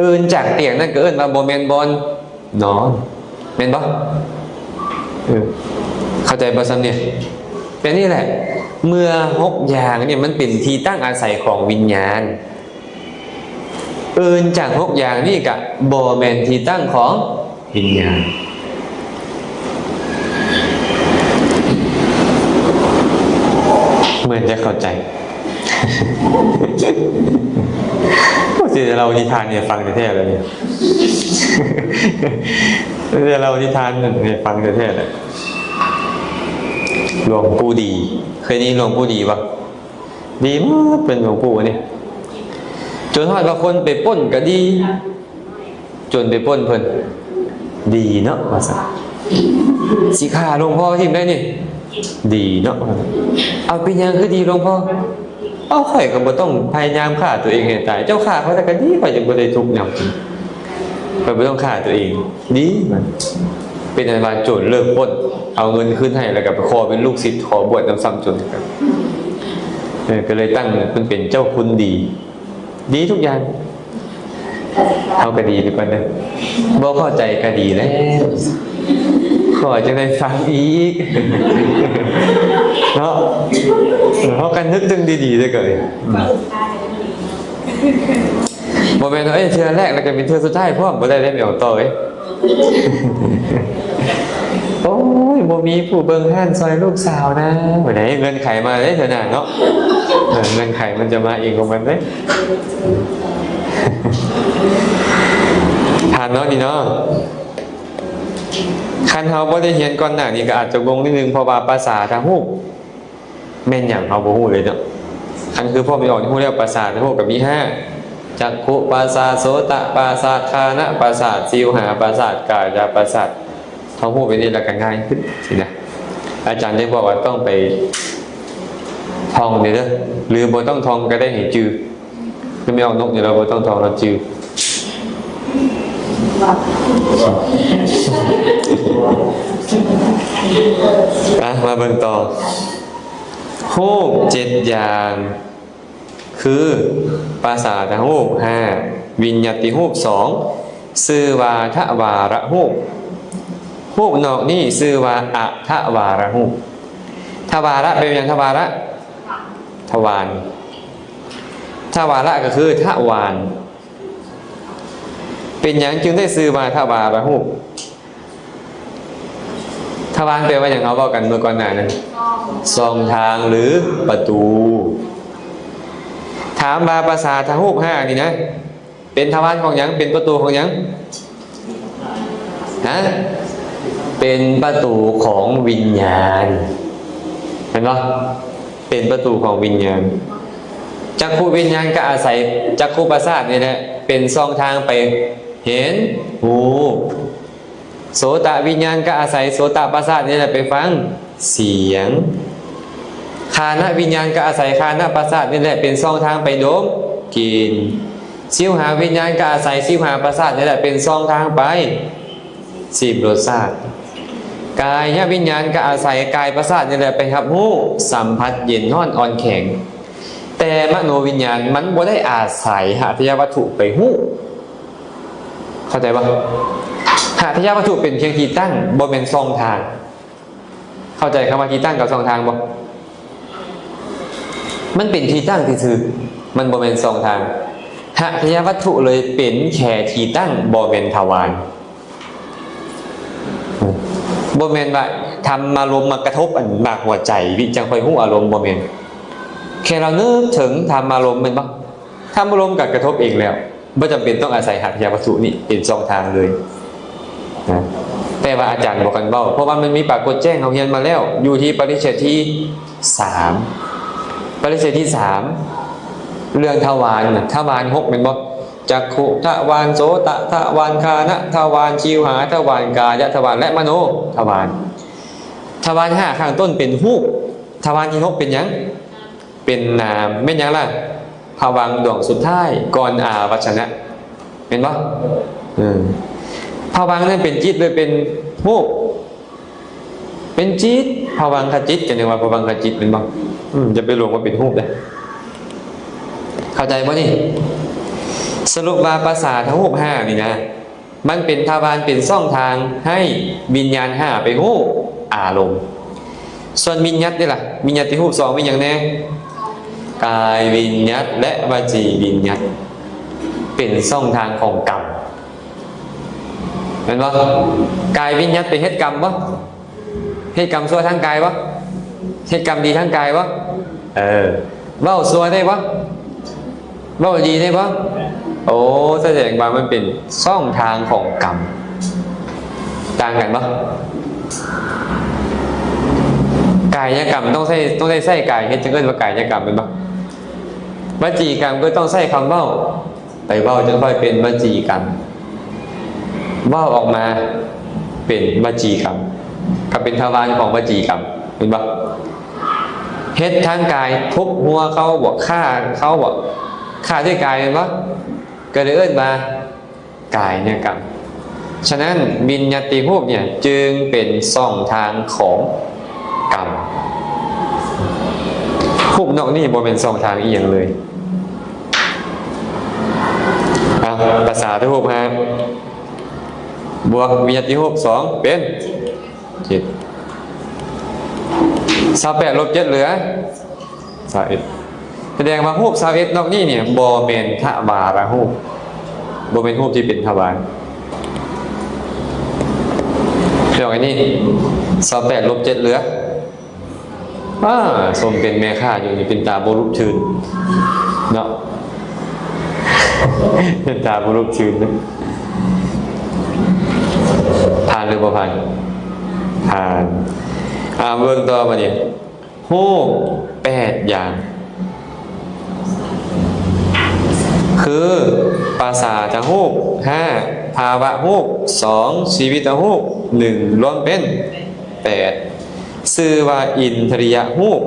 ອື່ນຈາກຕຽງນັ້ນກໍເອີ້ນວ່າບໍ່ແມ່ນບ່ອນ ນອນ ແມ່ນບໍ່? ເອີ ເຂົ້າໃຈບໍ່ຊ່ຳນີ້? ແບບນີ້ແຫຼະ, ເມື່ອຫົກຢ່າງນີ້ມັນເປັນທີ່ຕັ້ງອາໄສຂອງວິນຍານ, ອື່ນຈາກຫົກຢ່າງນີ້ກະບໍ່ແມ່ນທີ່ຕັ້ງຂອງວິນຍານ. ເໝືອນຈະເຂົ້າໃຈ. ໂອ້ ຊິໄດ້ເລົ່ານິທານໃຫ້ຟັງແທ້ໆແລ້ວນີ້, ຊິໄດ້ເລົ່ານິທານໃຫ້ຟັງແທ້ໆແລ້ວ. ຫຼວງປູ່ດີ, ເຄີຍໄດ້ຍິນຫຼວງປູ່ດີບໍ່? ດີໝົດ ເປັນຫຼວງປູ່ນີ້, ຈົນຮອດວ່າຄົນໄປປຸ້ນກໍດີ. ໂຈນໄປປຸ້ນເພິ່ນ ດີເນາະ ວ່າຊັ້ນ. ຊິຂ້າຫຼວງພໍ່ຖິ້ມໄດ້ນີ້ ດີເນາະ. ເອົາ ເປັນຫຍັງຄືດີຫຼວງພໍ່? ເອົາ ຂ້ອຍກໍບໍ່ຕ້ອງພະຍາຍາມຂ້າຕົວເອງໃຫ້ຕາຍ, ເຈົ້າຂ້າຂ້ອຍແລ້ວກໍດີ, ຂ້ອຍຈະບໍ່ໄດ້ທຸກຍາມ, ຂ້ອຍບໍ່ຕ້ອງຂ້າຕົວເອງ, ດີ. ເປັນອັນວ່າໂຈນເລີກປຸ້ນ, ເອົາເງິນຄືນໃຫ້ ແລ້ວກໍໄປຂໍເປັນລູກສິດ, ຂໍບວດນຳຊ້ຳໂຈນ. ເອີ ກໍເລີຍຕັ້ງເພິ່ນເປັນເຈົ້າຄຸນດີ. ດີທຸກຢ່າງ. ເຮົາກໍດີໄປກ່ອນເດີ ບໍ່ເຂົ້າໃຈກໍດີແລ້ວ ຂໍຈັ່ງໄດ້ຟັງອີກເນາະ. ເຮົາກໍນຶກເຖິງດີໆເດີ ກໍເອີຍ ອືມ ບໍ່ແມ່ນວ່າ ເອີຍ ເທື່ອແລກແລ້ວກໍເປັນເທື່ອສຸດທ້າຍພ້ອມ ບໍ່ໄດ້ເດ້ ແມ່ອອກຕໍ່ເອີຍ. ໂອ້ຍ ບໍ່ມີຜູ້ເບິ່ງຮ້ານຊ່ອຍລູກສາວນາງ ບໍ່ໄດ້ ເງື່ອນໄຂມາເດ້ເທື່ອໜ້າເນາະ. ເອີ ເງື່ອນໄຂມັນຈະມາເອງຂອງມັນເດ້. ຜ່ານເນາະນີ້ເນາະ. ຄັນເຮົາບໍ່ໄດ້ຮຽນກ່ອນໜ້ານີ້ກໍອາດຈະງົງນິດໜຶ່ງ ເພາະວ່າປະສາທະຮູບ ແມ່ນຫຍັງເຮົາບໍ່ຮູ້ເລີຍເນາະ. ອັນຄືພວກແມ່ອອກນີ້ຮູ້ແລ້ວ ປະສາທະຮູບກໍມີຫ້າ ຈັກຂຸປະສາດ ໂສຕະປະສາດ ຄານະປະສາດ ຊິວຫາປະສາດ ກາຍະປະສາດ. ເຮົາຮູ້ແບບນີ້ແລ້ວກໍງ່າຍຂຶ້ນຊີ້ນະ. ອາຈານໄດ້ບອກວ່າຕ້ອງໄປທ່ອງເດີ ຫຼືບໍ່ຕ້ອງທ່ອງກໍໄດ້ໃຫ້ຈື່. ຄືແມ່ອອກນົກນີ້ ເຮົາບໍ່ຕ້ອງທ່ອງ ເຮົາຈື່. ອ່ະ ມາເບິ່ງຕໍ່. ຮູບເຈັດຢ່າງ ຄື ປະສາທະຮູບຫ້າ ວິນຍັດຕິຮູບສອງ ຊື່ວ່າທະວາລະຮູບ. ຮູບນອກນີ້ຊື່ວ່າອະທະວາລະຮູບ. ທະວາລະ ແປວ່າຫຍັງ? ທະວາລະ ທະວານ. ທະວາລະກໍຄືທະວານ. ເປັນຫຍັງຈຶ່ງໄດ້ຊື່ວ່າທະວາລະຮູບ? ທະວານແປວ່າຫຍັງ? ເຮົາເວົ້າກັນເມື່ອກ່ອນໜ້ານັ້ນ ຊ່ອງທາງ ຫຼື ປະຕູ. ຖາມວ່າປະສາທະຮູບຫ້ານີ້ນະ ເປັນທະວານຂອງຫຍັງ? ເປັນປະຕູຂອງຫຍັງ? ຮະ? ເປັນປະຕູຂອງວິນຍານ ແມ່ນບໍ່? ເປັນປະຕູຂອງວິນຍານ. ຈັກຂຸວິນຍານກໍອາໄສຈັກຂຸປະສາດນີ້ແຫຼະ ເປັນຊ່ອງທາງໄປເຫັນຮູບ. ໂສຕະວິນຍານກໍອາໄສໂສຕະປະສາດນີ້ແຫຼະໄປຟັງສຽງ. ຄານະວິນຍານກໍອາໄສຄານະປະສາດນີ້ແຫຼະເປັນຊ່ອງທາງໄປດົມກິ່ນ. ຊິວຫາວິນຍານກໍອາໄສຊິວຫາປະສາດນີ້ແຫຼະເປັນຊ່ອງທາງໄປ ສິບລົດຊາດ. ກາຍະວິນຍານກໍອາໄສກາຍປະສາດນີ້ແຫຼະໄປຮັບຮູ້ສຳຜັດເຢັນຮ້ອນອ່ອນແຂງ. ແຕ່ມະໂນວິນຍານມັນບໍ່ໄດ້ອາໄສຫະທະຍະວັດຖຸໄປຮູ້. ເຂົ້າໃຈບໍ່? ຫະທະຍະວັດຖຸເປັນພຽງທີ່ຕັ້ງ ບໍ່ແມ່ນຊ່ອງທາງ. ເຂົ້າໃຈຄຳວ່າທີ່ຕັ້ງກັບຊ່ອງທາງບໍ່? ມັນເປັນທີ່ຕັ້ງຊື່ໆ ມັນບໍ່ແມ່ນຊ່ອງທາງ. ຫະທະຍະວັດຖຸເລີຍເປັນແຄ່ທີ່ຕັ້ງ ບໍ່ແມ່ນທະວານ. ບໍ່ແມ່ນວ່າທຳມາລົມມາກະທົບອັນໝາກຫົວໃຈ ວິຈັ່ງຄ່ອຍຮູ້ອາລົມ ບໍ່ແມ່ນ. ແຄ່ເຮົານຶກເຖິງທຳມາລົມແມ່ນບໍ່? ທຳມາລົມກໍກະທົບເອງແລ້ວ ບໍ່ຈຳເປັນຕ້ອງອາໄສຫະທະຍະວັດຖຸນີ້ເປັນຊ່ອງທາງເລີຍນະ. ແຕ່ວ່າອາຈານບໍ່ກັນເວົ້າ ເພາະວ່າມັນມີປາກົດແຈ້ງ ເຮົາຮຽນມາແລ້ວ ຢູ່ທີ່ປະລິດເສດທີສາມ ປະລິດເສດທີສາມ ເລື່ອງທະວານນະ ທະວານຫົກແມ່ນບໍ່? ຈັກຂຸທະວານ ໂສຕະທະວານ ຄານະທະວານ ຊິວຫາທະວານ ກາຍະທະວານ ແລະ ມະໂນທະວານ. ທະວານຫ້າຂ້າງຕົ້ນເປັນຮູບ ທະວານທີຫົກເປັນຫຍັງ? ເປັນນາມ. ແມ່ນຫຍັງລະ? ພະວັງດວງສຸດທ້າຍກ່ອນອາວັດຊະນະ ແມ່ນບໍ່? ເອີ ພະວັງນັ້ນເປັນຈິດ ຫຼື ເປັນຮູບ? ເປັນຈິດ. ພະວັງຄະຈິດ ກໍຍັງວ່າພະວັງຄະຈິດ ແມ່ນບໍ່? ອືມ ຢ່າໄປຫຼົງວ່າເປັນຮູບເດີ້. ເຂົ້າໃຈບໍ່ນີ້? ສະຫຼຸບວ່າປະສາທະຮູບຫ້ານີ້ນະ ມັນເປັນທະວານ ເປັນຊ່ອງທາງໃຫ້ວິນຍານຫ້າໄປຮູ້ອາລົມ. ສ່ວນວິນຍັດເດລະ? ວິນຍັດຕິຮູບສອງມີຫຍັງແດ່? ກາຍວິນຍັດ ແລະ ວະຈີວິນຍັດ ເປັນຊ່ອງທາງຂອງກຳ ແມ່ນບໍ່? ກາຍວິນຍັດໄປເຮັດກຳບໍ່? ເຮັດກຳຊົ່ວທາງກາຍບໍ່? ເຮັດກຳດີທາງກາຍບໍ່? ເອີ ເວົ້າຊົ່ວໄດ້ບໍ່? ເວົ້າດີໄດ້ບໍ່? ໂອ້ ສະແດງວ່າມັນເປັນຊ່ອງທາງຂອງກຳ. ຕ່າງກັນບໍ່? ກາຍຍະກຳຕ້ອງໃຊ້ ຕ້ອງໄດ້ໃຊ້ກາຍເຮັດ ຈຶ່ງເອີ້ນວ່າກາຍຍະກຳ ແມ່ນບໍ່? ວະຈີກຳກໍຕ້ອງໃຊ້ຄຳເວົ້າ ໄປເວົ້າ ຈຶ່ງຄ່ອຍເປັນວະຈີກຳ. ເວົ້າອອກມາເປັນວະຈີກຳ ກໍເປັນທະວານຂອງວະຈີກຳ ເຫັນບໍ່? ເຮັດທາງກາຍ ທຸບຫົວເຂົາບໍ ຂ້າເຂົາບໍ ຂ້າດ້ວຍກາຍ ແມ່ນບໍ່? ກໍເລີຍເອີ້ນວ່າກາຍຍະກຳ. ສະນັ້ນ ວິນຍັດຕິຮູບເນຍ ຈຶ່ງເປັນຊ່ອງທາງຂອງກຳ. ຮູບນອກນີ້ບໍ່ແມ່ນຊ່ອງທາງອີ່ຫຍັງເລີຍ. ອ ເອົາ ປະສາທະຮູບຫ້າ ບວກວິຍາດທິຮູບສອງ ເປັນເຈັດ. ຊາວແປດລົບເຈັດເຫຼືອຊາວເອັດ. ສະແດງວ່າຮູບຊາວເອັດນອກນີ້ນີ້ບໍ່ແມ່ນທະວາລະຮູບ, ບໍ່ແມ່ນຮູບທີ່ເປັນທະວານ. ດອກອັນນີ້ ຊາວແປດລົບເຈັດເຫຼືອ ອ້າ ສົມເປັນແມ່ຄ້າຢູ່ນີ້ ເປັນຕາບໍ່ລຸກທຶນເນາະ ເປັນຕາບໍ່ລຸກທຶນ. ຜ່ານຫຼືບໍ່ຜ່ານ? ຜ່ານ. ອ່າ ເບິ່ງຕໍ່ບາດນີ້ ຮູບແປດຢ່າງ ຄື ປະສາທະຮູບຫ້າ ພາວະຮູບສອງ ຊີວິດຕະຮູບໜຶ່ງ ລວມເປັນແປດ ຊື່ວ່າອິນທະລິຍະຮູບ.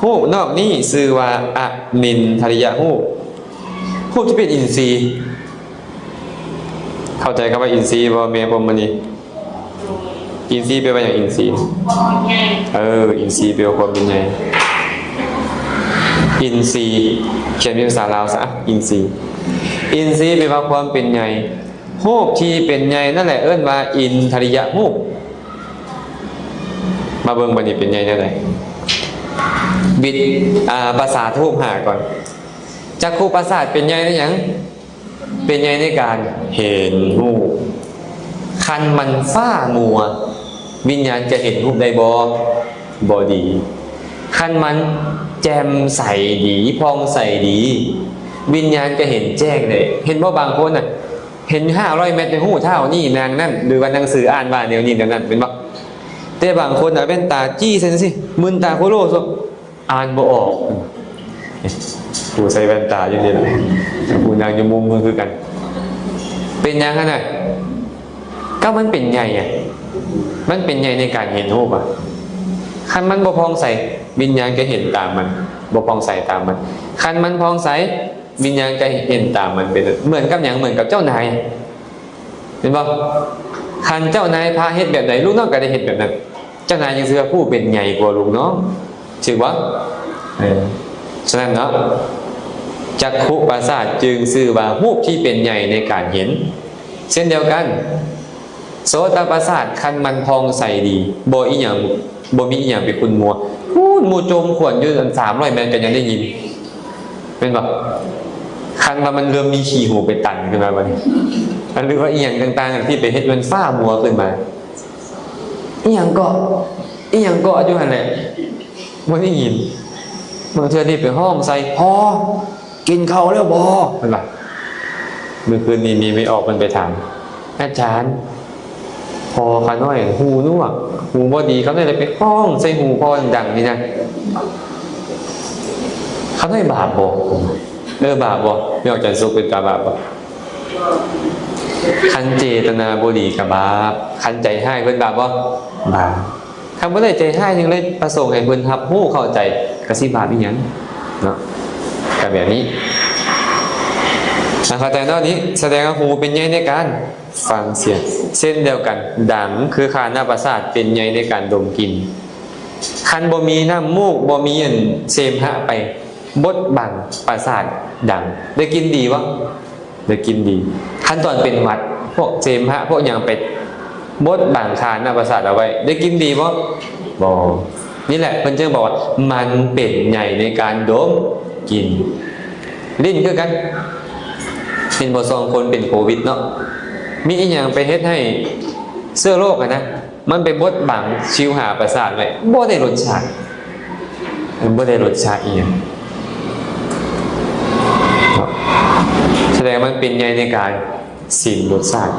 ຮູບນອກນີ້ຊື່ວ່າອະນິນທະລິຍະຮູບ. ຮູບທີ່ເປັນອິນຊີ ເຂົ້າໃຈຄຳວ່າອິນຊີບໍ່ ແມ່ພົມມະນີ? ອິນຊີແປວ່າຫຍັງ? ອິນຊີ ເອີ ອິນຊີແປວ່າຄວາມເປັນໃຫຍ່. ອິນຊີ ຂຽນເປັນພາສາລາວຊະ ອິນຊີ. ອິນຊີແປວ່າຄວາມເປັນໃຫຍ່. ຮູບທີ່ເປັນໃຫຍ່ນັ້ນແຫຼະເອີ້ນວ່າອິນທະລິຍະຮູບ. ມາເບິ່ງບາດນີ້ເປັນໃຫຍ່ແນວໃດ? ບິດ ອ່າ ປະສາທະຮູບຫ້າກ່ອນ. ຈັກຂຸປະສາດເປັນໃຫຍ່ໃນຫຍັງ? ເປັນໃຫຍ່ໃນການເຫັນຮູບ. ຄັນມັນຟ້າມົວ ວິນຍານຈະເຫັນຮູບໄດ້ບໍ່? ບໍ່ດີ. ຄັນມັນແຈ່ມໃສດີ ຜ່ອງໃສດີ ວິນຍານຈະເຫັນແຈ້ງໄດ້. ເຫັນບໍ່? ບາງຄົນນະ ເຫັນຫ້າຮ້ອຍແມັດ ຍັງຮູ້ເທົ່ານີ້ນາງນັ້ນ ຫຼືວ່າໜັງສືອ່ານວ່າແນວນີ້ແນວນັ້ນ ແມ່ນບໍ່? ແຕ່ບາງຄົນເອົາແວ່ນຕາຈີ້ໃສ່ຈັ່ງຊີ້ ມຶນຕາໂຄໂລ ອ່ານບໍ່ອອກ. ຜູ້ໃສ່ແວ່ນຕາຢູ່ນີ້ແຫຼະ ຜູ້ນັ່ງຢູ່ມຸມມືຄືກັນ. ເປັນຫຍັງຫັ້ນນະ? ກໍມັນເປັນໃຍອະ ມັນເປັນໃຍໃນການເຫັນຮູບອະ. ຄັນມັນບໍ່ຜ່ອງໃສ ວິນຍານກໍເຫັນຕາມມັນ ບໍ່ຜ່ອງໃສຕາມມັນ. ຄັນມັນຜ່ອງໃສ ວິນຍານກໍເຫັນຕາມມັນ. ເປັນເໝືອນກັບຫຍັງ? ເໝືອນກັບເຈົ້ານາຍ ເຫັນບໍ່? ຄັນເຈົ້ານາຍພາເຮັດແບບໃດ ລູກນ້ອງກໍໄດ້ເຮັດແບບນັ້ນ. ເຈົ້ານາຍຈຶ່ງຊື່ວ່າຜູ້ເປັນໃຫຍ່ກວ່າລູກນ້ອງ ຖືກບໍ່? ເອີ ສະນັ້ນເນາະ ຈັກຂຸປະສາດຈຶ່ງຊື່ວ່າຮູບທີ່ເປັນໃຫຍ່ໃນການເຫັນ. ເຊັ່ນດຽວກັນ ໂສຕະປະສາດ ຄັນມັນຜ່ອງໃສດີ ບໍ່ອີ່ຫຍັງ ບໍ່ມີອີ່ຫຍັງໄປຂຸ່ນມົວ ພຸ້ນ ໝູ່ໂຈມຂວນຢູ່ອັນສາມຮ້ອຍແມັດກໍຍັງໄດ້ຍິນ ແມ່ນບໍ່? ຄັນວ່າມັນເລີ່ມມີຂີ້ຫູໄປຕັນຂຶ້ນມາບັດນີ້ ອັນ ຫຼືວ່າອີ່ຫຍັງຕ່າງໆ ທີ່ໄປເຮັດມັນຟ້າມົວຂຶ້ນມາ ອີ່ຫຍັງເກາະ ອີ່ຫຍັງເກາະຢູ່ຫັ້ນແຫຼະ ບໍ່ໄດ້ຍິນ. ບາງເທື່ອນີ້ໄປຮ້ອງໃສ່ ພໍ່ ກິນເຂົ້າແລ້ວບໍ່? ເພິ່ນວ່າ ມື້ຄືນນີ້ມີແມ່ອອກເພິ່ນໄປຖາມ ອາຈານ ພໍ່ຂ້ານ້ອຍຫູໜວກ ຫູບໍ່ດີ ຂ້ານ້ອຍເລີຍໄປຮ້ອງໃສ່ຫູພໍ່ດັງໆ ນີ້ນະ ຂ້ານ້ອຍບາບບໍ່? ເອີ ບາບບໍ່? ແມ່ອອກຈັນສຸກ ເປັນຕາບາບບໍ່? ຄັນເຈຕະນາບໍ່ດີກໍບາບ ຄັນໃຈຮ້າຍເພິ່ນບາບບໍ່? ບາບ. ຄັນບໍ່ໄດ້ໃຈຮ້າຍ ຍັງໄດ້ປະສົງໃຫ້ເພິ່ນຮັບຮູ້ເຂົ້າໃຈ ກະຊິບາບອີ່ຫຍັງເນາະ ກະແບບນີ້ ເຂົ້າໃຈເນາະ. ນີ້ສະແດງວ່າຫູເປັນໃຍໃນການຟັງສຽງ ເຊັ່ນດຽວກັນ ດັງ ຄືຄານະປະສາດເປັນໃຍໃນການດົມກິ່ນ. ຄັນບໍ່ມີນ້ຳມູກ ບໍ່ມີອັນເສມຫະໄປບົດບັງປະສາດດັງ ໄດ້ກິ່ນດີບໍ່? ໄດ້ກິ່ນດີ. ຄັນຕອນເປັນຫວັດ ພວກເສມຫະ ພວກຫຍັງໄປບົດບັງຄານະປະສາດເອົາໄວ້ ໄດ້ກິ່ນດີບໍ່? ບໍ່. ນີ້ແຫຼະ ເພິ່ນຈຶ່ງບອກວ່າມັນເປັນໃຍໃນການດົມກິ່ນ. ລີ້ນຄືກັນ ເຫັນບໍ່? ສອງຄົນເປັນໂຄວິດເນາະ ມີອີ່ຫຍັງໄປເຮັດໃຫ້ເຊື້ອໂລກຫັ້ນນະ ມັນໄປບົດບັງຊິວຫາປະສາດໄວ້ ບໍ່ໄດ້ລົດຊາດ ບໍ່ໄດ້ລົດຊາດອີ່ຫຍັງເນາະ. ສະແດງມັນເປັນໃຍໃນການຊິມລົດຊາດ.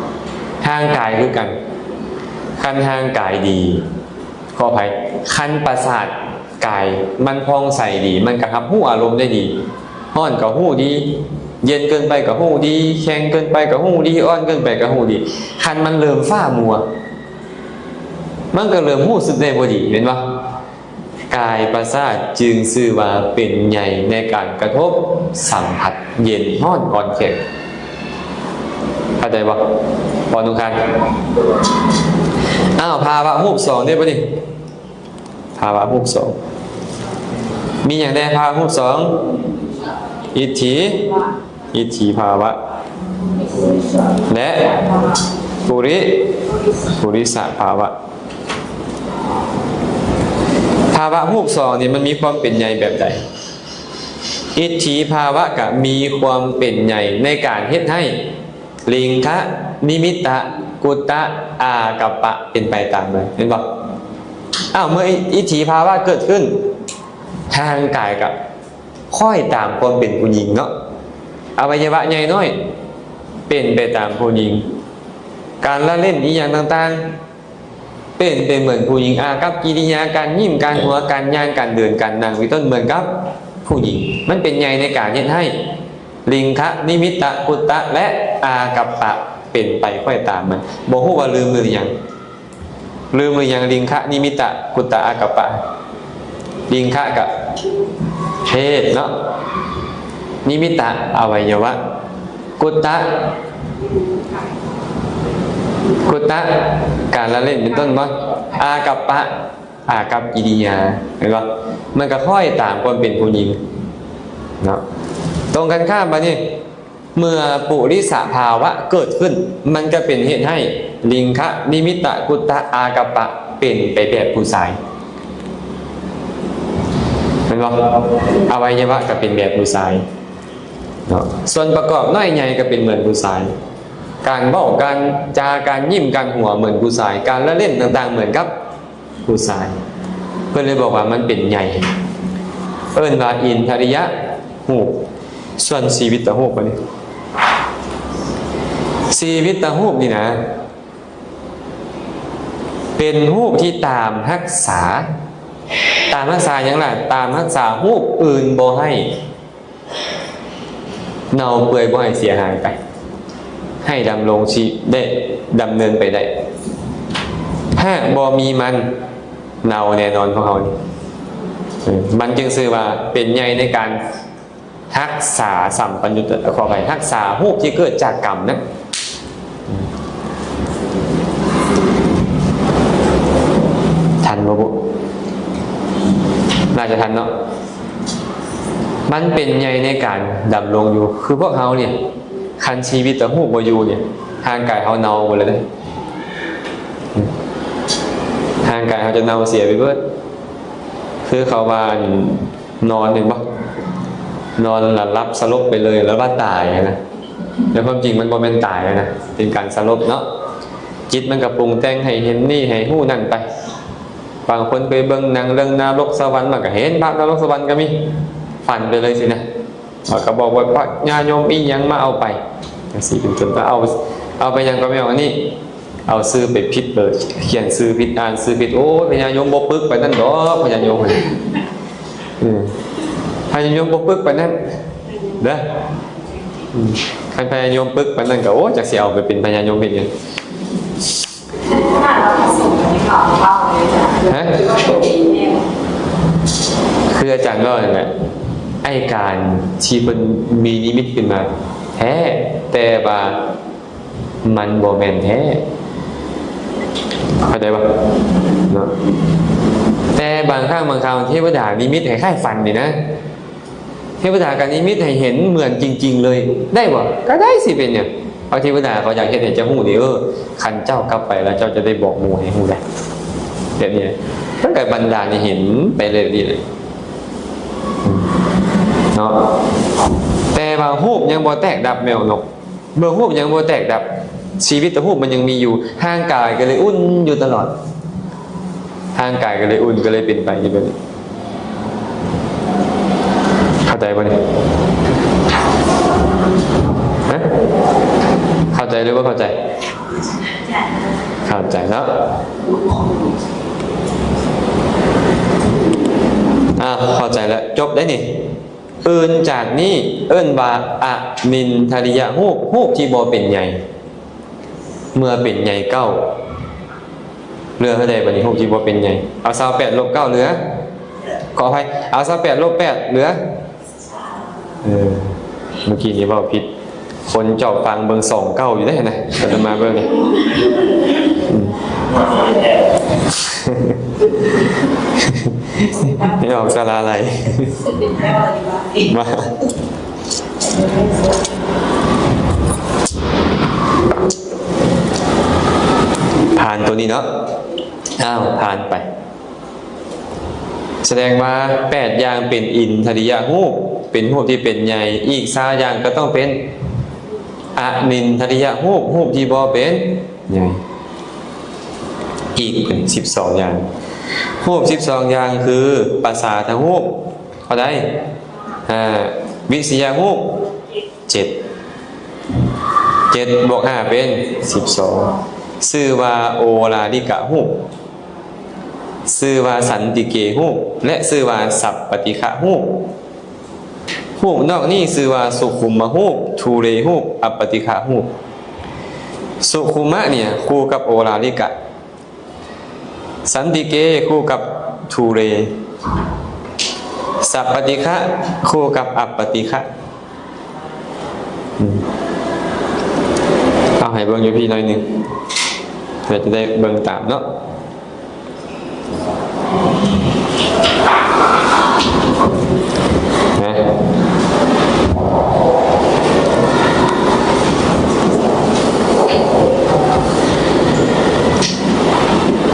ຮ່າງກາຍຄືກັນ ຄັນຮ່າງກາຍດີ ຂໍອະໄພ ຄັນປະສາດກາຍມັນຜ່ອງໃສດີ ມັນກໍຮັບຮູ້ອາລົມໄດ້ດີ ຮ້ອນກໍຮູ້ດີ ເຢັນເກີນໄປກໍຮູ້ດີ ແຂງເກີນໄປກໍຮູ້ດີ ອ່ອນເກີນໄປກໍຮູ້ດີ. ຄັນມັນເລີ່ມຟ້າມົວ ມັນກໍເລີ່ມຮູ້ສຶກໄດ້ບໍ່ດີ ແມ່ນບໍ່? ກາຍປະສາດຈຶ່ງຊື່ວ່າເປັນໃຍໃນການກະທົບສຳຜັດ ເຢັນ ຮ້ອນ ອ່ອນ ແຂງ. ເຂົ້າໃຈບໍ່ ພໍ່ໜຸ່ງຄານ? ອ້າວ ພາວະຮູບສອງເດ້ບັດນີ້ ພາວະຮູບສອງ ມີຫຍັງແດ່? ພາວະຮູບສອງ ອິດຖິ ອິດຖິພາວະ ແລະ ປຸລິ ປຸລິສະພາວະ. ພາວະຮູບສອງນີ້ ມັນມີຄວາມເປັນໃຫຍ່ແບບໃດ? ອິດຖິພາວະກະມີຄວາມເປັນໃຫຍ່ໃນການເຮັດໃຫ້ ລິງຄະ ນິມິດຕະ ກຸດຕະ ອາກັບປະ ເປັນໄປຕາມນັ້ນ ແມ່ນບໍ່? ອ້າວ ເມື່ອອິດຖິພາວະເກີດຂຶ້ນ ຮ່າງກາຍກະ ຄ້ອຍຕາມຄວາມເປັນຜູ້ຍິງເນາະ, ອະໄວຍະວະໃຫຍ່ນ້ອຍເປັນໄປຕາມຜູ້ຍິງ, ການລະເຫຼັ້ນອີ່ຫຍັງຕ່າງໆ ເປັນໄປເໝືອນຜູ້ຍິງ, ອາກັບກິລິຍາ ການຍິ້ມ ການຫົວ ການຍ່າງ ການເດີນ ການນັ່ງ ເປັນຕົ້ນ ເໝືອນກັບຜູ້ຍິງ. ມັນເປັນໃຫຍ່ໃນການເຮັດໃຫ້ລິງຄະ ນິມິດຕະ ກຸດຕະ ແລະ ອາກັບປະ ເປັນໄປຄ້ອຍຕາມມັນ. ບໍ່ຮູ້ວ່າລືມຫຼືຍັງ? ລືມຫຼືຍັງ? ລິງຄະ ນິມິດຕະ ກຸດຕະ ອາກັບປະ. ລິງຄະກະເພດເນາະ, ນິມິດຕະ ອະໄວຍະວະ, ກຸດຕະ ກຸດຕະ ການລະເຫຼັ້ນເປັນຕົ້ນບໍ່? ອາກັບປະ ອາກັບກິລິຍາ ແມ່ນບໍ່? ມັນກະຄ້ອຍຕາມຄວາມເປັນຜູ້ຍິງເນາະ. ຕົງກັນຂ້າມບາດນີ້ ເມື່ອປຸລິສະພາວະເກີດຂຶ້ນ ມັນກະເປັນເຫດໃຫ້ລິງຄະ ນິມິດຕະ ກຸດຕະ ອາກັບປະ ເປັນໄປແບບຜູ້ຊາຍ ແມ່ນບໍ່? ອະໄວຍະວະກະເປັນແບບຜູ້ຊາຍເນາະ, ສ່ວນປະກອບນ້ອຍໃຫຍ່ກະເປັນເໝືອນຜູ້ຊາຍ, ການເວົ້າ ການຈາ ການຍິ້ມ ການຫົວເໝືອນຜູ້ຊາຍ, ການລະເຫຼັ້ນຕ່າງໆເໝືອນກັບ ຜູ້ຊາຍ. ເພິ່ນເລີຍບອກວ່າມັນເປັນໃຫຍ່ ເອີ້ນວ່າອິນທະລິຍະຮູບ. ສ່ວນຊີວິດຕະຮູບບາດນີ້ ຊີວິດຕະຮູບນີ້ນະ ເປັນຮູບທີ່ຕາມຮັກສາ. ຕາມຮັກສາຫຍັງລະ? ຕາມຮັກສາຮູບອື່ນບໍ່ໃຫ້ ເນົ່າເປື່ອຍ ບໍ່ໃຫ້ເສຍຫາຍໄປ, ໃຫ້ດຳລົງຊີວິດໄດ້ ດຳເນີນໄປໄດ້. ຫາກບໍ່ມີມັນ ເນົ່າແນ່ນອນຂອງເຮົານີ້. ເອີ ມັນຈຶ່ງຊື່ວ່າເປັນໃຫຍ່ໃນການຮັກສາສຳປັນຍຸດ ຂໍອະໄພ ຮັກສາຮູບທີ່ເກີດຈາກກຳນະ. ທັນບໍ່ບຸ? ໜ້າຈະທັນເນາະ. ມັນເປັນໃຍໃນການດຳລົງຢູ່ ຄືພວກເຮົານີ້ ຄັນຊີວິດຕະຮູບບໍ່ຢູ່ນີ້ ຮ່າງກາຍເຮົາເນົ່າໝົດເລີຍເດ້. ຮ່າງກາຍເຮົາຈະເນົ່າເສຍໄປເບິດ. ຄືເຂົາວ່າ ອັນ ນອນ ເຫັນບໍ່? ນອນລະຫຼັບສະຫຼົບໄປເລີຍ ລະວ່າຕາຍນະ. ແຕ່ຄວາມຈິງມັນບໍ່ແມ່ນຕາຍນະ ເປັນການສະຫຼົບເນາະ. ຈິດມັນກະປຸງແຕ່ງໃຫ້ເຫັນນີ້ໃຫ້ຮູ້ນັ້ນໄປ. ບາງຄົນໄປເບິ່ງໜັງເລື່ອງນະລົກສະຫວັນ ມັນກະເຫັນພາບນະລົກສະຫວັນກະມີ ຝັນໄປເລີຍຊີ້ນະ. ເຂົາກະບອກວ່າພະຍາຍົມອີ່ຫຍັງມາເອົາໄປ ຈັ່ງຊີ້ເປັນຕົ້ນ. ເອົາ ເອົາໄປຫຍັງກະແມ່ນອັນນີ້ ເອົາຊື່ໄປຜິດເລີຍ ຂຽນຊື່ຜິດ ອ່ານຊື່ຜິດ. ໂອ້ຍ ພະຍາຍົມບໍ່ປຶກປານນັ້ນດອກ ພະຍາຍົມ. ເອີ ພະຍາຍົມບໍ່ປຶກປານນັ້ນເດີ. ອືມ ຄັນພະຍາຍົມປຶກປານນັ້ນກະ ໂອ້ ຈັກຊິເອົາໄປເປັນພະຍາຍົມເຮັດຫຍັງ. ຮະ? ຄືອາຈານເວົ້ານັ້ນແຫຼະ ໄອ້ການທີ່ເພິ່ນມີນິມິດຂຶ້ນມາແທ້ ແຕ່ວ່າ ມັນບໍ່ແມ່ນແທ້ ເຂົ້າໃຈບໍ່ເນາະ? ແຕ່ບາງຄັ້ງບາງຄາວ ເທວະດານິມິດຄ້າຍໆຝັນນີ້ນະ ເທວະດາກະນິມິດໃຫ້ເຫັນເໝືອນຈິງໆເລີຍ ໄດ້ບໍ່? ກະໄດ້ ຊິເປັນຫຍັງ? ເພາະເທວະດາເຂົາຢາກເຮັດໃຫ້ເຈົ້າຮູ້ນີ້ ເອີ ຄັນເຈົ້າກັບໄປແລ້ວ ເຈົ້າຈະໄດ້ບອກໝູ່ໃຫ້ຮູ້ໄດ໋ ແບບນີ້ ເພິ່ນກະບັນດານໃຫ້ເຫັນໄປເລີຍແບບນີ້ແຫຼະ ເນາະ. ແຕ່ວ່າຮູບຍັງບໍ່ແຕກດັບແມ່ນບໍ່? ເມື່ອຮູບຍັງບໍ່ແຕກດັບ ຊີວິດຕະຮູບມັນຍັງມີຢູ່ ຮ່າງກາຍກະເລີຍອຸ່ນຢູ່ຕະຫຼອດ ຮ່າງກາຍກະເລີຍອຸ່ນ ກະເລີຍເປັນໄປຢູ່ແບບນີ້. ເຂົ້າໃຈບໍ່ນີ້? ຮະ? ເຂົ້າໃຈຫຼືບໍ່ເຂົ້າໃຈ? ເຂົ້າໃຈເນາະ. ອ່າ ເຂົ້າໃຈແລ້ວ ຈົບໄດ໋ນີ້. ອື່ນຈາກນີ້ເອີ້ນວ່າອະນິນທະລິຍະຮູບ ຮູບທີ່ບໍ່ເປັນໃຍ. ເມື່ອເປັນໃຍເກົ້າ ເຫຼືອເທົ່າໃດບາດນີ້? ຮູບທີ່ບໍ່ເປັນໃຍ ເອົາຊາວແປດລົບເກົ້າເຫຼືອ ຂໍອະໄພ ເອົາຊາວແປດລົບແປດເຫຼືອ ເອີ ເມື່ອກີ້ນີ້ເວົ້າຜິດ. ຄົນເຈົ້າຟັງເບິ່ງສອງເກົ້າຢູ່ເດ້ນະ ອາດຕະມາເບິ່ງນີ້ ອືມ ໃຫ້ອອກສາລາໄຫຼ ມາ. ຕົວນີ້ເນາະ. ອ້າວ ຜ່ານໄປ. ສະແດງວ່າແປດຢ່າງເປັນອິນທະລິຍະຮູບ ເປັນຮູບທີ່ເປັນໃຫຍ່. ອີກຊາວຢ່າງກໍຕ້ອງເປັນອະນິນທະລິຍະຮູບ ຮູບທີ່ບໍ່ເປັນໃຫຍ່. ອີກເປັນສິບສອງຢ່າງ. ຮູບສິບສອງຢ່າງຄື ປະສາທະຮູບ ເທົ່າໃດ? ຫ້າ. ວິສະຍະຮູບ ເຈັດ. ເຈັດບວກຫ້າເປັນສິບສອງ. ຊື່ວ່າໂອລາລິກະຮູບ, ຊື່ວ່າສັນຕິເກຮູບ ແລະ ຊື່ວ່າສັບປະຕິຄະຮູບ. ຮູບນອກນີ້ຊື່ວ່າສຸຂຸມມະຮູບ, ທຸເລຮູບ, ອັບປະຕິຄະຮູບ. ສຸຂຸມມະນີ້ຄູ່ກັບໂອລາລິກະ, ສັນຕິເກຄູ່ກັບທຸເລ, ສັບປະຕິຄະຄູ່ກັບອັບປະຕິຄະ. ອືມ ເອົາໃຫ້ເບິ່ງຢູ່ພີ້ໜ້ອຍໜຶ່ງ ເພື່ອຈະໄດ້ເບິ່ງຕາມເນາະ. ນະ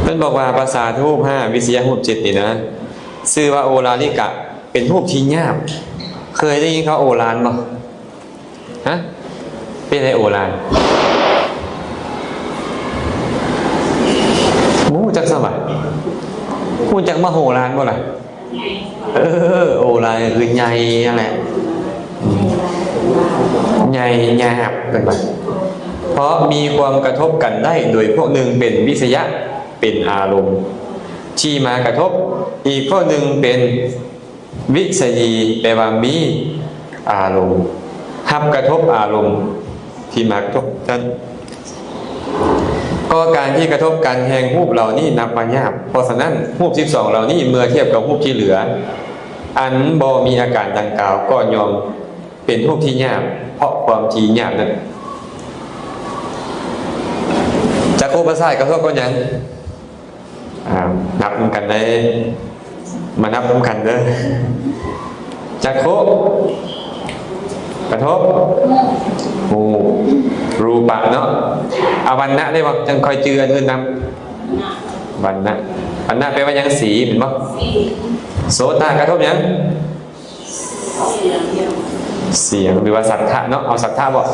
ເພິ່ນບອກວ່າປະສາທະຮູບຫ້າ ວິສະຍະຮູບເຈັດນີ້ນະ ຊື່ວ່າໂອລາລິກະ ເປັນຮູບທີ່ຫຍາບ. ເຄີຍໄດ້ຍິນຄຳວ່າໂອລານບໍ່? ຮະ? ເປັນໃດໂອລານ? ບໍ່ຮູ້ຈັກຊະຫວາ? ຮູ້ຈັກມະໂຫລານບໍ່ລະ? ເອີ ໂອລານກໍຄືໃຫຍ່ຫັ້ນແຫຼະ. ໃຫຍ່ ຫຍາບ ເພິ່ນວ່າ ເພາະມີຄວາມກະທົບກັນໄດ້ ໂດຍພວກໜຶ່ງເປັນວິສະຍະ ເປັນອາລົມທີ່ມາກະທົບ, ອີກພວກໜຶ່ງເປັນ ວິສະຢີ ແປວ່າມີອາລົມ, ຮັບກະທົບອາລົມທີ່ມາກະທົບນັ້ນ. ກໍການທີ່ກະທົບກັນແຫ່ງຮູບເຫຼົ່ານີ້ນັບວ່າຫຍາບ. ເພາະສະນັ້ນ, ຮູບສິບສອງເຫຼົ່ານີ້ເມື່ອທຽບກັບຮູບທີ່ເຫຼືອ ອັນບໍ່ມີອາການດັ່ງກ່າວ ກໍຍ່ອມເປັນຮູບທີ່ຫຍາບ ເພາະຄວາມທີ່ຫຍາບນັ້ນ. ຈັກຂຸປະສາດກະທົບກັບຫຍັງ? ອ່າ ນັບນຳກັນໄດ້ ມານັບນຳກັນເດີ. ຈັກຂຸກະທົບຮູບ ຮູປະເນາະ. ເອົາວັນນະໄດ້ບໍ່? ຈັ່ງຄ່ອຍຈື່ອັນອື່ນນຳ. ວັນນະ ວັນນະແປວ່າຫຍັງ? ສີແມ່ນບໍ່? ໂສຕະກະທົບຫຍັງ? ສຽງ ຫຼືວ່າສັດທະເນາະ. ເອົາສັດທະບໍ່?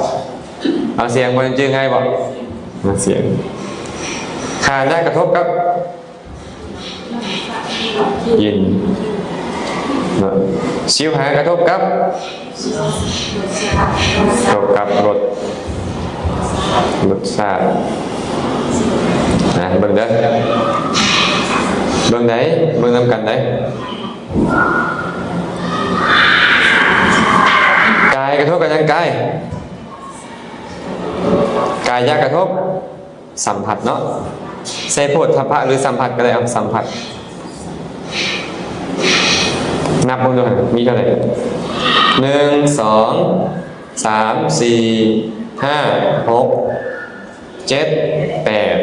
ເອົາສຽງບໍ່? ຈື່ງ່າຍບໍ່? ສຽງ. ຄານະກະທົບກັບ ກິ່ນເນາະ. ຊິວຫາກະທົບກັບ ກະທົບກັບລົດ ລົດຊາດນະ. ເບິ່ງເດີ ເບິ່ງໃດ ເບິ່ງນຳກັນໃດ. ກາຍກະທົບກັບຫຍັງ? ກາຍ ກາຍະກະທົບ ສຳຜັດເນາະ. ໃສ່ໂພດທະພະ ຫຼື ສຳຜັດກໍໄດ້. ເອົາ ສຳຜັດ ນັບເບິ່ງດູ ມີເທົ່າໃດ? ໜຶ່ງ ສອງ ສາມ ສີ່ ຫ້າ ຫົກ ເຈັດ ແປດ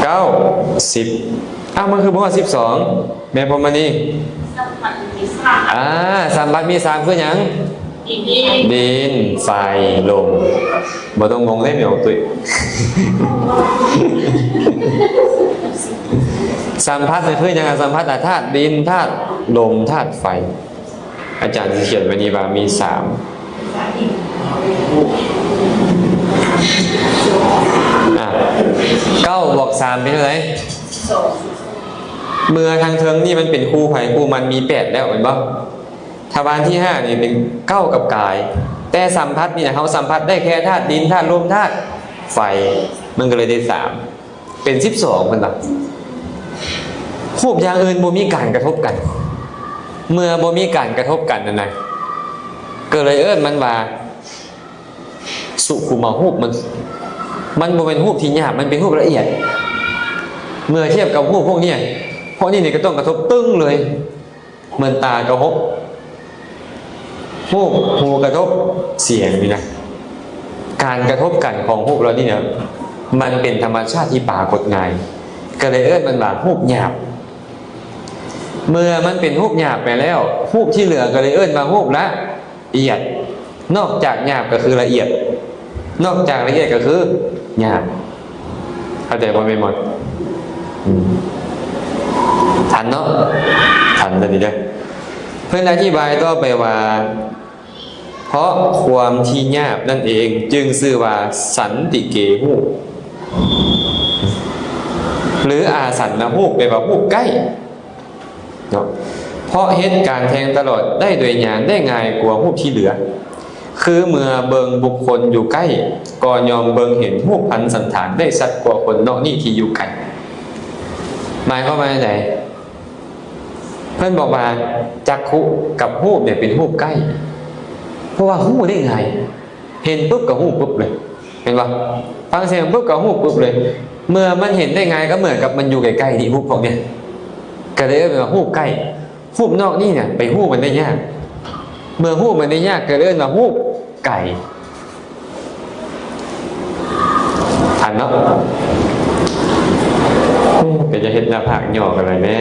ເກົ້າ ສິບ. ອ້າວ ມັນຄືບໍ່ຮອດສິບສອງ ແມ່ນບໍ່ມະນີ? ສຳຜັດມີສາມ ອ່າ ສຳຜັດມີສາມຄືຫຍັງ? ດິນ ດິນ ໄຟ ລົມ. ບໍ່ຕ້ອງງົງເດ້ ແມ່ອອກຕຸ້ຍ. ສຳຜັດນີ້ຄືຫຍັງ? ສຳຜັດທາດດິນ ທາດລົມ ທາດໄຟ. ອາຈານຊິຂຽນໄວ້ນີ້ວ່າມີສາມ. ອ່າ ເກົ້າບວກສາມເປັນເທົ່າໃດ? ເມື່ອທາງເທິງນີ້ມັນເປັນຄູ່ໃຜຄູ່ມັນ ມີແປດແລ້ວແມ່ນບໍ່? ທະວານທີຫ້ານີ້ເປັນເກົ້າກັບກາຍ, ແຕ່ສຳຜັດນີ້ນະ ເຮົາສຳຜັດໄດ້ແຄ່ທາດດິນ ທາດລົມ ທາດໄຟ, ມັນກໍເລີຍໄດ້ສາມ ເປັນສິບສອງ ເພິ່ນວ່າ. ຮູບຢ່າງອື່ນບໍ່ມີການກະທົບກັນ, ເມື່ອບໍ່ມີການກະທົບກັນນັ້ນນະ ກໍເລີຍເອີ້ນມັນວ່າສຸຂຸມມະຮູບ. ມັນ ມັນບໍ່ແມ່ນຮູບທີ່ຫຍາບ, ມັນເປັນຮູບລະອຽດ. ເມື່ອທຽບກັບຮູບພວກນີ້, ພວກນີ້ນີ້ກໍຕ້ອງກະທົບຕຶ້ງເລີຍ. ເໝືອນຕາກະທົບຮູບ, ຫູກະທົບສຽງນີ້ນະ, ການກະທົບກັນຂອງຮູບເຫຼົ່ານີ້ນະ ມັນເປັນທຳມະຊາດທີ່ປາກົດງ່າຍ, ກໍເລີຍເອີ້ນມັນວ່າຮູບຫຍາບ. ເມື່ອມັນເປັນຮູບຫຍາບໄປແລ້ວ, ຮູບທີ່ເຫຼືອກໍເລີຍເອີ້ນວ່າຮູບລະອຽດ. ນອກຈາກຫຍາບກໍຄືລະອຽດ, ນອກຈາກລະອຽດກໍຄື ຍາກ. ເຂົ້າໃຈບໍ່ແມ່ມອດ? ອືມ ທັນເນາະ? ທັນແລ້ວນີ້ເດີ. ເພິ່ນອະທິບາຍຕໍ່ໄປວ່າ ເພາະຄວາມທີ່ຍາບນັ້ນເອງ ຈຶ່ງຊື່ວ່າສັນຕິເກຮູບ ຫຼື ອາສັນນະຮູບ ແປວ່າຮູບໃກ້ເນາະ. ເພາະເຮັດການແທງຕະຫຼອດໄດ້ໂດຍຍານໄດ້ງ່າຍກວ່າຮູບທີ່ເຫຼືອ ຄືເມື່ອເບິ່ງບຸກຄົນຢູ່ໃກ້ ກໍຍ່ອມເບິ່ງເຫັນຮູບພັນສັນຖານໄດ້ຊັດກວ່າຄົນນອກນີ້ທີ່ຢູ່ໄກ. ໝາຍຄວາມວ່າຈັ່ງໃດ? ເພິ່ນບອກວ່າຈັກຂຸກັບຮູບນີ້ເປັນຮູບໃກ້ ເພາະວ່າຮູ້ໄດ້ງ່າຍ ເຫັນປຶບກໍຮູ້ປຶບເລີຍ ແມ່ນບໍ່? ຟັງສຽງປຶບກໍຮູ້ປຶບເລີຍ. ເມື່ອມັນເຫັນໄດ້ງ່າຍ ກໍເໝືອນກັບມັນຢູ່ໃກ້ໆນີ້ ຮູບພວກນີ້ ກໍເລີຍເອີ້ນວ່າຮູບໃກ້. ຮູບນອກນີ້ນະ ໄປຮູ້ມັນໄດ້ຍາກ. ເມື່ອຮູ້ມັນໄດ້ຍາກ ກໍເອີ້ນວ່າຮູບໄກ. ທັນເນາະ? ເປັນຈະເຮັດໜ້າຜາກຫຍໍ້ກັນເລີຍແດ່.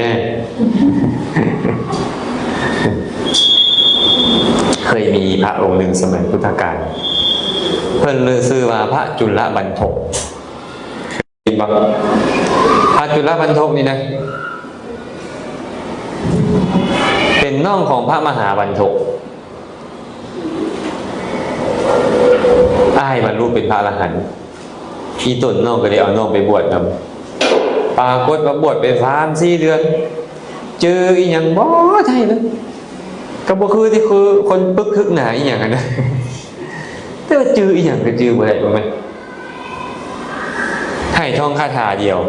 ເຄີຍມີພະອົງໜຶ່ງສະໄໝພຸດທະການ ເພິ່ນຊື່ວ່າພະຈຸລະບັນທົກ. ເຫັນບໍ່? ພະຈຸລະບັນທົກນີ້ນະ ເປັນນ້ອງຂອງພະມະຫາບັນທົກ. ອ້າຍບັນລຸເປັນພະອະລະຫັນ ອີ່ຕົນນ້ອງກໍໄດ້ເອົານ້ອງໄປບວດນຳ. ປາກົດວ່າບວດໄປສາມສີ່ເດືອນ ຈື່ອີ່ຫຍັງບໍ່ໄດ້ເລີຍ. ກໍບໍ່ຄືທີ່ຄືຄົນປຶກຮຶກໜາອີ່ຫຍັງຫັ້ນນະ ແຕ່ວ່າຈື່ອີ່ຫຍັງກໍຈື່ບໍ່ໄດ້ ບໍ່ແມ່ນ? ໃຫ້ທ່ອງຄາຖາດຽວ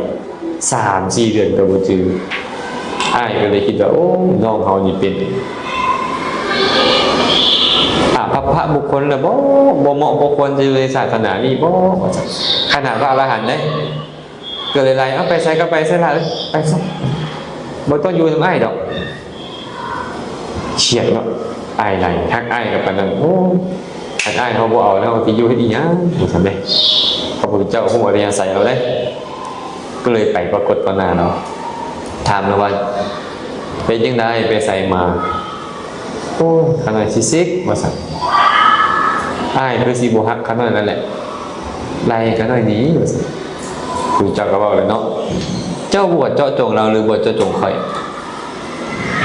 ສາມສີ່ເດືອນກໍບໍ່ຈື່. ອ້າຍກໍເລີຍຄິດວ່າ ໂອ້ ນ້ອງເຮົານີ້ເປັນອາພັບພະບຸກຄົນແລ້ວບໍ? ບໍ່ເໝາະບໍ່ຄວນຈະຢູ່ໃນສາສະໜານີ້ບໍ? ວ່າຊັ້ນ. ຂະໜາດພະອະລະຫັນເດ້ ກໍເລີຍໄລ່ ເອົາ ໄປໃສກໍໄປຊະລະເອີຍ ໄປຊະ ບໍ່ຕ້ອງຢູ່ນຳອ້າຍດອກ. ຄຽດເນາະ ອ້າຍໄລ່ ຮັກອ້າຍກໍປານນັ້ນ. ໂອ້ ຄັນອ້າຍເຮົາບໍ່ເອົາແລ້ວ ເຮົາຊິຢູ່ເຮັດອີ່ຫຍັງ ວ່າຊັ້ນເດ້. ພະພຸດທະເຈົ້າຮູ້ອັດທະຍາໄສເຮົາເດ້ ກໍເລີຍໄປປາກົດຕໍ່ໜ້າລາວ ຖາມລາວວ່າ ເປັນຈັ່ງໃດ ໄປໃສມາ? ໂອ້ ຂ້ານ້ອຍຊິສິກ ວ່າຊັ້ນ. ອ້າຍຄືຊິບໍ່ຮັກຂ້ານ້ອຍນັ້ນແຫຼະ ໄລ່ຂ້ານ້ອຍໜີ ວ່າຊັ້ນ. ຄູເຈົ້າກໍເວົ້າແລ້ວເນາະ ເຈົ້າບວດເຈາະຈົງລາວ ຫຼື ບວດເຈາະຈົງຂ້ອຍ?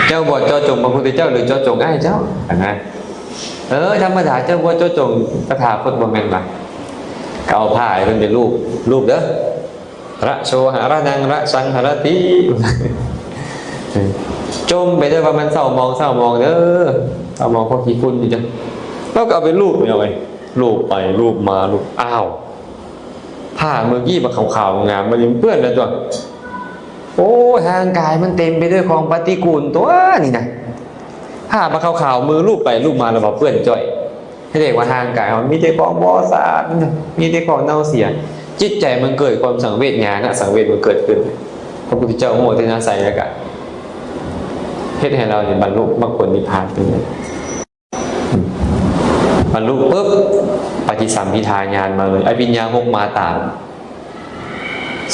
ເຈົ້າບວດເຈາະຈົງພະພຸດທະເຈົ້າ ຫຼື ເຈາະຈົງອ້າຍເຈົ້າ? ຫັ້ນນະ. ເອີ ທຳມະດາເຈົ້າບວດເຈາະຈົງຕະຖາຄົດ ບໍ່ແມ່ນຫວາ? ກໍເອົາຜ້າໃຫ້ເພິ່ນໄປລູບ ລູບເດີ. ລະໂຊຫະລະນັງລະສັງຫະລະຕິ ຈົ່ມໄປເດີ ວ່າມັນເສົ້າໝອງ ເສົ້າໝອງເດີ ເສົ້າໝອງພວກຂີ້ຝຸ່ນນີ້ເດີ. ລາວກໍເອົາໄປລູບ ເອົາໄປລູບໄປລູບມາ ລູບ ອ້າວ ຜ້າມື້ກີ້ບັກຂາວໆງາມ ບັດນີ້ມັນເປື້ອນແລ້ວຕົວະ. ໂອ້ຍ ຮ່າງກາຍມັນເຕັມໄປດ້ວຍຂອງປະຕິກູນຕົວະນີ້ນະ. ຜ້າບັກຂາວໆ ມືລູບໄປລູບມາແລ້ວມາເປື້ອນຈ້ອຍ. ເຮັດໃຫ້ວ່າຮ່າງກາຍເຮົາມີແຕ່ຂອງບໍ່ສະອາດ ມີແຕ່ຂອງເນົ່າເສຍ. ຈິດໃຈມັນເກີດຄວາມສັງເວດ ຍານະສັງເວດມັນເກີດຂຶ້ນ. ພະພຸດທະເຈົ້າໂມທະນາໃສ່ ແລ້ວກະເຮັດໃຫ້ລາວນີ້ບັນລຸມັກຜົນນິບພານໄປເລີຍ. ບັນລຸປຶບ ປະຕິສຳພິທາຍານມາເລີຍ ອະພິນຍາຫົກມາຕາມ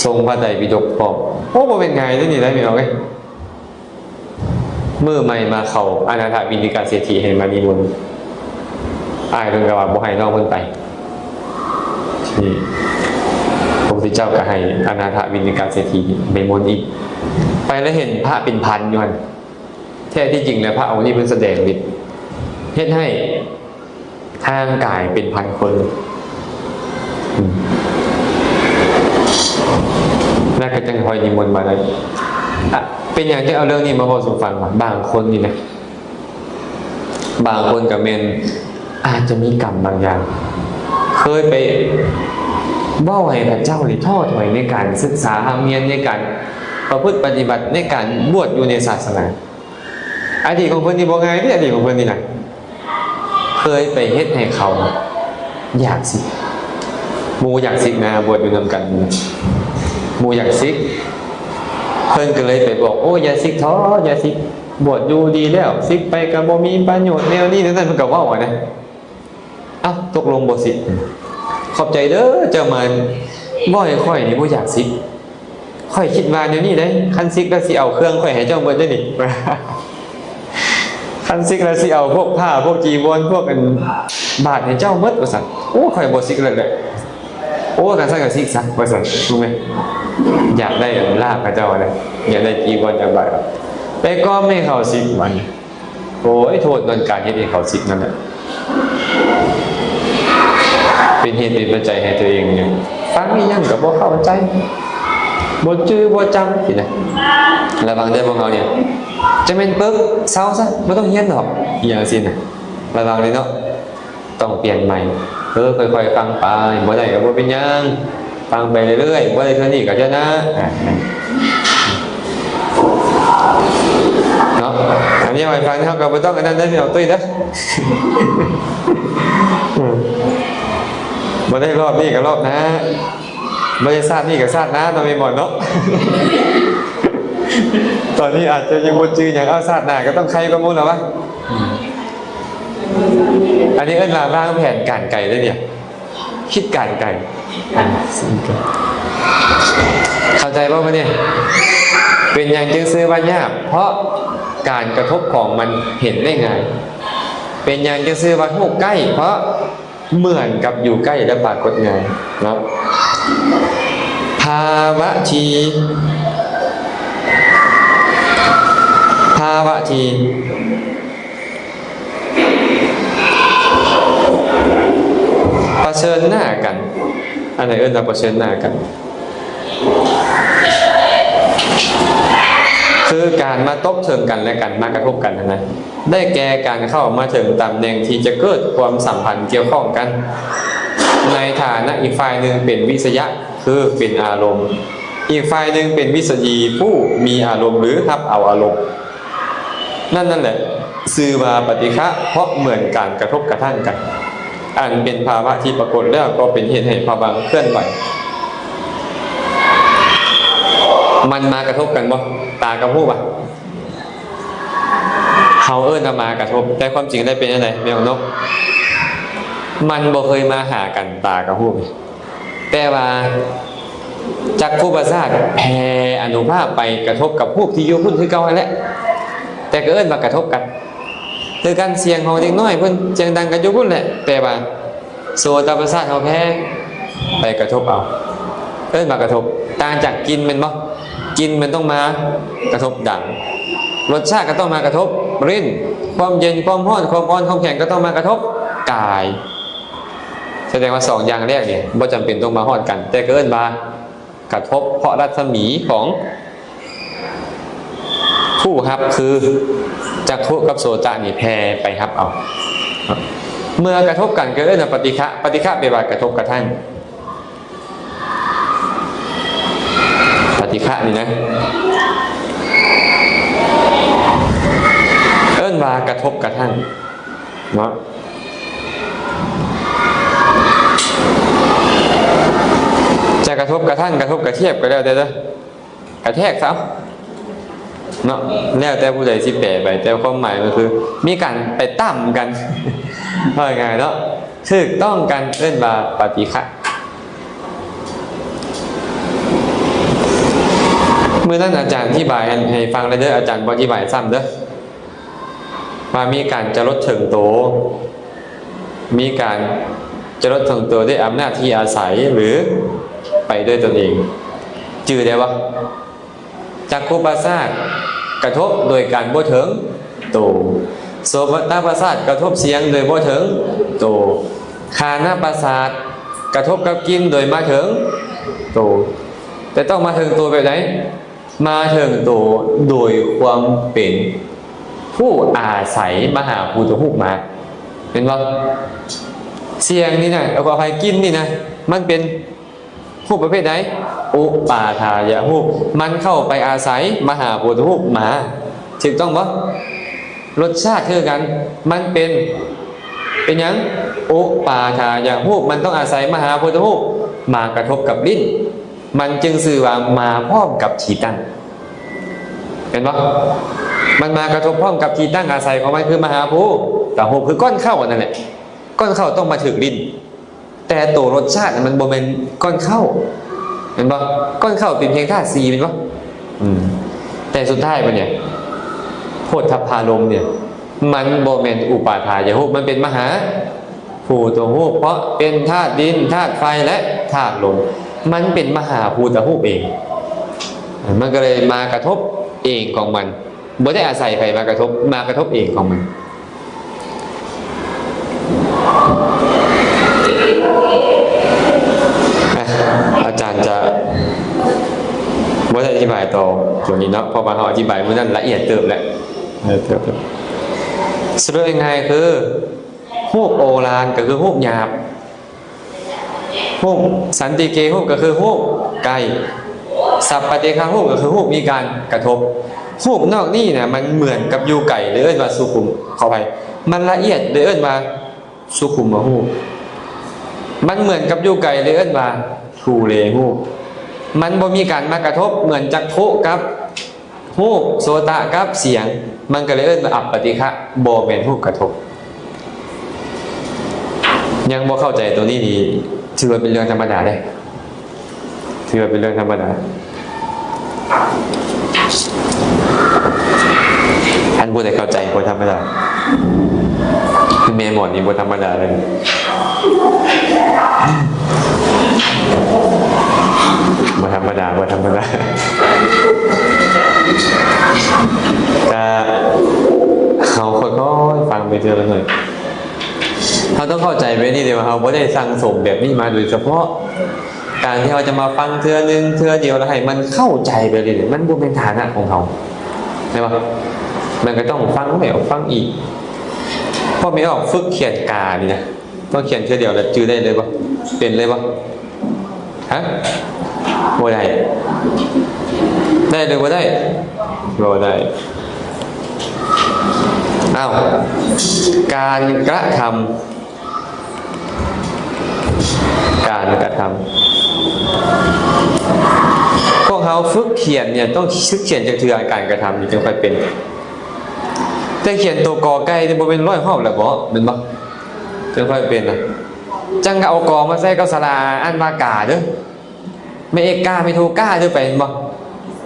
ຊົງພະໄຕປິດົກພ້ອມ. ໂອ້ ບໍ່ແມ່ນງ່າຍເດ້ນີ້ ໄດ້ພີ່ນ້ອງເອີຍ. ມື້ໃໝ່ມາເຂົ້າອະນາຖະວິນິກາເສດຖີໃຫ້ມານິມົນ ອ້າຍເພິ່ນກໍວ່າບໍ່ໃຫ້ນ້ອງເພິ່ນໄປ. ທີ່ພະພຸດທະເຈົ້າກໍໃຫ້ອະນາຖະວິນິກາເສດຖີໄປມົນອີກ ໄປແລ້ວເຫັນພະເປັນພັນຢູ່ຫັ້ນ. ແທ້ທີ່ຈິງແລ້ວພະອົງນີ້ເພິ່ນສະແດງລິດ ເຮັດໃຫ້ ຮ່າງກາຍເປັນພັນຄົນ ອືມ ແລ້ວກໍຈັ່ງຄ່ອຍນິມົນມາໄດ້. ອະ ເປັນຫຍັງຈຶ່ງເອົາເລື່ອງນີ້ມາເວົ້າສູ່ຟັງວ່າ ບາງຄົນນີ້ນະ ບາງຄົນກໍແມ່ນອາດຈະມີກຳບາງຢ່າງ ເຄີຍໄປເວົ້າໃຫ້ເຂົາເຈົ້ານີ້ທໍ້ຖອຍໃນການສຶກສາຮ່ຳຮຽນ ໃນການປະພຶດປະຕິບັດ ໃນການບວດຢູ່ໃນສາສະໜາ. ອະດີດຂອງເພິ່ນນີ້ບໍ່ງ່າຍເດ້ ອະດີດຂອງເພິ່ນນີ້ນະ ເຄີຍໄປເຮັດໃຫ້ເຂົາຢາກສິກ. ໝູ່ຢາກສິກນະ ບວດຢູ່ນຳກັນ ໝູ່ຢາກສິກ ເພິ່ນກໍເລີຍໄປບອກ ໂອ້ ຢ່າສິກເຖາະ ຢ່າສິກ ບວດຢູ່ດີແລ້ວ ສິກໄປກໍບໍ່ມີປະໂຫຍດ ແນວນີ້ແນວນັ້ນ ເພິ່ນກໍເວົ້າຫັ້ນນະ. ເອົ້າ ຕົກລົງບໍ່ສິກ. ຂອບໃຈເດີ ເຈົ້າມາເວົ້າໃຫ້ຂ້ອຍນີ້ບໍ່ຢາກສິກ. ຂ້ອຍຄິດວ່າແນວນີ້ເດ້ ຄັນສິກແລ້ວຊິເອົາເຄື່ອງຂ້ອຍໃຫ້ເຈົ້າໝົດເດ້ນີ້. ຄັນສິກແລ້ວຊິເອົາພວກຜ້າ ພວກຈີວອນ ພວກອັນບາດໃຫ້ເຈົ້າໝົດ ວ່າຊັ້ນ. ໂອ້ ຂ້ອຍບໍ່ສິກແລ້ວແຫຼະ. ໂອ້ ຄັນຊັ້ນກໍສິກຊະ ວ່າຊັ້ນ ຮູ້ໄໝ? ຢາກໄດ້ລາບເຂົາເຈົ້ານະ ຢາກໄດ້ຈີວອນຈາກບາດ ໄປກ້ອມໃຫ້ເຂົາສິກມັນ. ໂອ້ຍ ໂທດຍ້ອນການເຮັດໃຫ້ເຂົາສິກນັ້ນແຫຼະ ເປັນເຫດເປັນປັດໄຈໃຫ້ຕົວເອງຢູ່. ຟັງອີ່ຫຍັງກໍບໍ່ເຂົ້າໃຈ ບໍ່ຈື່ບໍ່ຈຳຊີ້ນະ. ລະວັງເດີພວກເຮົານີ້ ຈະແມ່ນເປິກ ເຊົາຊະ ບໍ່ຕ້ອງຮຽນດອກ ອີ່ຫຍັງຊີ້ນະ. ລະວັງເດີເນາະ ຕ້ອງປ່ຽນໃໝ່. ເອີ ຄ່ອຍໆຟັງໄປ ບໍ່ໄດ້ກໍບໍ່ເປັນຫຍັງ ຟັງໄປເລື້ອຍໆ ບໍ່ໄດ້ເທື່ອນີ້ກໍເທື່ອໜ້າ ອາ ເນາະ. ອັນນີ້ເວົ້າໃຫ້ຟັງ ເຮົາກໍບໍ່ຕ້ອງອັນນັ້ນເດີ ພີ່ນ້ອງຕຸ້ຍເດີ ອືມ ບໍ່ໄດ້ລອບນີ້ກໍລອບໜ້າ ບໍ່ໄດ້ຊາດນີ້ກໍຊາດໜ້າເນາະ ແມ່ນບໍ່ເນາະ? ຕອນນີ້ອາດຈະຍັງບໍ່ຈື່ຫຍັງ ເອົາ ຊາດໜ້າກໍຕ້ອງໄຄກວ່າໝູ່ແລ້ວວະ. ອືມ ອັນນີ້ເອີ້ນວ່າວາງແຜນການໄກເດ້ນີ້ ຄິດການໄກ. ເຂົ້າໃຈບໍ່ບາດນີ້? ເປັນຫຍັງຈຶ່ງຊື່ວ່າຍາກ? ເພາະການກະທົບຂອງມັນເຫັນໄດ້ງ່າຍ. ເປັນຫຍັງຈຶ່ງຊື່ວ່າຮູບໃກ້? ເພາະເໝືອນກັບຢູ່ໃກ້ ແລະ ປາກົດງ່າຍເນາະ. ພາວະທີ່ ພາວະທີ່ ປະເຊີນໜ້າກັນ ອັນໃດເອີ້ນວ່າປະເຊີນໜ້າກັນ? ຄືການມາຕົກເຖິງກັນ ແລະ ກັນ ມາກະທົບກັນຫັ້ນນະ ໄດ້ແກ່ການເຂົ້າມາເຖິງຕຳແໜ່ງທີ່ຈະເກີດຄວາມສຳພັນກ່ຽວຂ້ອງກັນ ໃນຖານະອີກຝ່າຍໜຶ່ງເປັນວິສະຍະ ຄືເປັນອາລົມ, ອີກຝ່າຍໜຶ່ງເປັນວິສະຢີ ຜູ້ມີອາລົມ ຫຼື ຮັບເອົາອາລົມ. ນັ້ນນັ້ນແຫຼະ ຊື່ວ່າປະຕິຄະ ເພາະເໝືອນການກະທົບກະທັ່ງກັນ ອັນເປັນພາວະທີ່ປາກົດແລ້ວກໍເປັນເຫດໃຫ້ພະວັງເຄື່ອນໄຫວ. ມັນມາກະທົບກັນບໍ່? ຕາກັບຮູບອະ? ເຮົາເອີ້ນວ່າມາກະທົບ ແຕ່ຄວາມຈິງແລ້ວເປັນຈັ່ງໃດ ແມ່ອອກນົກ? ມັນບໍ່ເຄີຍມາຫາກັນ ຕາກັບຮູບ. ແຕ່ວ່າຈັກຂຸປະສາດແຜ່ອະນຸພາບໄປກະທົບກັບຮູບທີ່ຢູ່ພຸ້ນຄືເກົ່າຫັ້ນແຫຼະ ແຕ່ກໍເອີ້ນວ່າກະທົບກັນ ຄືກັນ ສຽງຂອງເດັກນ້ອຍເພິ່ນສຽງດັງກັນຢູ່ພຸ້ນແຫຼະ ແຕ່ວ່າໂສຕະປະສາດເຮົາແຜ່ໄປກະທົບເອົາ ເອີ້ນວ່າກະທົບ. ຕ່າງຈາກກິ່ນແມ່ນບໍ່? ກິ່ນມັນຕ້ອງມາກະທົບດັງ ລົດຊາດກໍຕ້ອງມາກະທົບລິ້ນ ຄວາມເຢັນ ຄວາມຮ້ອນ ຄວາມອ່ອນ ຄວາມແຂງກໍຕ້ອງມາກະທົບກາຍ. ສະແດງວ່າສອງຢ່າງແລກນີ້ບໍ່ຈຳເປັນຕ້ອງມາຮອດກັນ ແຕ່ກໍເອີ້ນວ່າກະທົບ ເພາະລັດສະໝີຂອງຜູ້ຮັບຄືຈັກຂຸກັບໂສຕະນີ້ແຜ່ໄປຮັບເອົາ. ເມື່ອກະທົບກັນກໍເອີ້ນວ່າປະຕິຄະ ປະຕິຄະແປວ່າກະທົບກະທັ່ງ. ປະຕິຄະນີ້ນະ ເອີ້ນວ່າກະທົບກະທັ່ງເນາະ. ຈະກະທົບກະທັ່ງ ກະທົບກະທຽບກໍແລ້ວແຕ່ເດີ ກະແທກຊະເນາະ ແລ້ວແຕ່ຜູ້ໃດຊິແປໄປ ແຕ່ຄວາມໝາຍມັນຄືມີການໄປຕຳກັນ ເວົ້າງ່າຍໆເນາະ ຖືກຕ້ອງກັນເອີ້ນວ່າປະຕິຄະ. ມື້ນັ້ນອາຈານອະທິບາຍໃຫ້ ໃຫ້ຟັງແລ້ວເດີ ອາຈານບໍ່ອະທິບາຍຊ້ຳເດີ ວ່າມີການຈະລົດເຖິງໂຕ ມີການຈະລົດເຖິງໂຕດ້ວຍອຳນາດທີ່ອາໄສ ຫຼື ໄປດ້ວຍຕົນເອງ ຈື່ໄດ້ບໍ່? ຈັກຂຸປະສາດກະທົບໂດຍການບໍ່ເຖິງໂຕ, ໂສຕະປະສາດກະທົບສຽງໂດຍບໍ່ເຖິງໂຕ, ຄານະປະສາດກະທົບກັບກິ່ນໂດຍມາເຖິງໂຕ. ແຕ່ຕ້ອງມາເຖິງໂຕແບບໃດ? ມາເຖິງໂຕໂດຍຄວາມເປັນຜູ້ອາໄສມະຫາພູຕະຮູບມາ. ເຫັນບໍ່? ສຽງນີ້ນະ ເອີ ຂໍອະໄພ, ກິ່ນນີ້ນະ ມັນເປັນ ຮູບປະເພດໃດ? ອຸປາທາຍະຮູບ, ມັນເຂົ້າໄປອາໄສມະຫາພູຕະຮູບມາ, ຖືກຕ້ອງບໍ່? ລົດຊາດຄືກັນ, ມັນເປັນ, ເປັນຫຍັງ? ອຸປາທາຍະຮູບ, ມັນຕ້ອງອາໄສມະຫາພູຕະຮູບມາກະທົບກັບລິ້ນ, ມັນຈຶ່ງຊື່ວ່າມາພ້ອມກັບທີ່ຕັ້ງ, ເຫັນບໍ່? ມັນມາກະທົບພ້ອມກັບທີ່ຕັ້ງອາໄສຂອງມັນ ຄືມະຫາພູຕະຮູບ, ຄືກ້ອນເຂົ້ານັ້ນແຫຼະ, ກ້ອນເຂົ້າຕ້ອງມາຖືກລິ້ນ. ແຕ່ໂຕລົດຊາດມັນບໍ່ແມ່ນກ້ອນເຂົ້າ ແມ່ນບໍ່? ກ້ອນເຂົ້າເປັນພຽງທາດສີ່ ແມ່ນບໍ່? ອືມ ແຕ່ສຸດທ້າຍມັນນີ້ ໂພດທັບພາລົມນີ້ ມັນບໍ່ແມ່ນອຸປາທາຍະຮູບ, ມັນເປັນມະຫາ ພູຕະຮູບ ເພາະເປັນທາດດິນ ທາດໄຟ ແລະ ທາດລົມ. ມັນເປັນມະຫາພູຕະຮູບເອງ. ມັນກໍເລີຍມາກະທົບເອງຂອງມັນ. ບໍ່ໄດ້ອາໄສໃຜມາກະທົບ, ມາກະທົບເອງຂອງມັນ. ອາຈານຈະບໍ່ໄດ້ອະທິບາຍຕໍ່ຕົວນີ້ເນາະ, ເພາະວ່າເຮົາອະທິບາຍມື້ນັ້ນລະອຽດເຕີບແລ້ວ. ສະຫຼຸບງ່າຍໆຄື ຮູບໂອລານກໍຄືຮູບຫຍາບ, ຮູບສັນຕິເກຮູບກໍຄືຮູບໃກ້, ສັບປະຕິຄະຮູບກໍຄືຮູບມີການກະທົບ. ຮູບນອກນີ້ນະ ມັນເໝືອນກັບຢູ່ໄກ ເລີຍເອີ້ນວ່າສຸຂຸມ, ຂໍອະໄພ, ມັນລະອຽດ ເລີຍເອີ້ນວ່າສຸຂຸມມະຮູບ. ມັນເໝືອນກັບຢູ່ໄກ ເລີຍເອີ້ນວ່າທຸເລຮູບ. ມັນບໍ່ມີການມາກະທົບເໝືອນຈັກຂຸກັບ ຮູບ, ໂສຕະກັບສຽງ, ມັນກໍເລີຍເອີ້ນວ່າອັບປະຕິຄະ, ບໍ່ແມ່ນຮູບກະທົບ. ຍັງບໍ່ເຂົ້າໃຈໂຕນີ້ນີ້ ຖືວ່າເປັນເລື່ອງທຳມະດາເດ້, ຖືວ່າເປັນເລື່ອງທຳມະດາ. ອັນຜູ້ໃດເຂົ້າໃຈບໍ່ທຳມະດາ. ແມ່ໝອນນີ້ບໍ່ທຳມະດາເລີຍ, ບໍ່ທຳມະດາ, ບໍ່ທຳມະດາ. ກະເຮົາຄ່ອຍໆຟັງໄປເທື່ອລະໜ້ອຍ. ເຮົາຕ້ອງເຂົ້າໃຈແບບນີ້ເດ້ວ່າ ເຮົາບໍ່ໄດ້ສັ່ງສົມແບບນີ້ມາໂດຍສະເພາະ. ການທີ່ເຮົາຈະມາຟັງເທື່ອໜຶ່ງເທື່ອດຽວ ແລ້ວໃຫ້ມັນເຂົ້າໃຈໄປເລີຍ ມັນບໍ່ແມ່ນຖານະຂອງເຮົາ, ແມ່ນບໍ່? ມັນກໍຕ້ອງຟັງແລ້ວຟັງອີກ. ພໍ່ແມ່ອອກຝຶກຂຽນການີ້ນະ, ຕ້ອງຂຽນເທື່ອດຽວແລ້ວຈື່ໄດ້ເລີຍບໍ່? ເປັນເລີຍບໍ່? ຮະ? ບໍ່ໄດ້. ໄດ້ຫຼືບໍ່ໄດ້? ບໍ່ໄດ້. ອ້າວ, ການກະທຳ ການກະທຳ. ພວກເຮົາຝຶກຂຽນເນຍ ຕ້ອງຝຶກຂຽນຈັກເທື່ອ ການກະທຳນີ້ຈຶ່ງຄ່ອຍເປັນ. ແຕ່ຂຽນໂຕ ກ ໄກ່ ນີ້ບໍ່ແມ່ນຮ້ອຍຮອບແລ້ວບໍ? ແມ່ນບໍ່? ຈຶ່ງຄ່ອຍເປັນນະ. ຈັ່ງເອົາ ກ ມາໃສ່ກັບສະຫຼະອາ ອ່ານວ່າ ກາ ເດີ້. ແມ່ເອກ ກາ ແມ່ໂທ ກາ ເດີ້ ໄປ ແມ່ນບໍ່?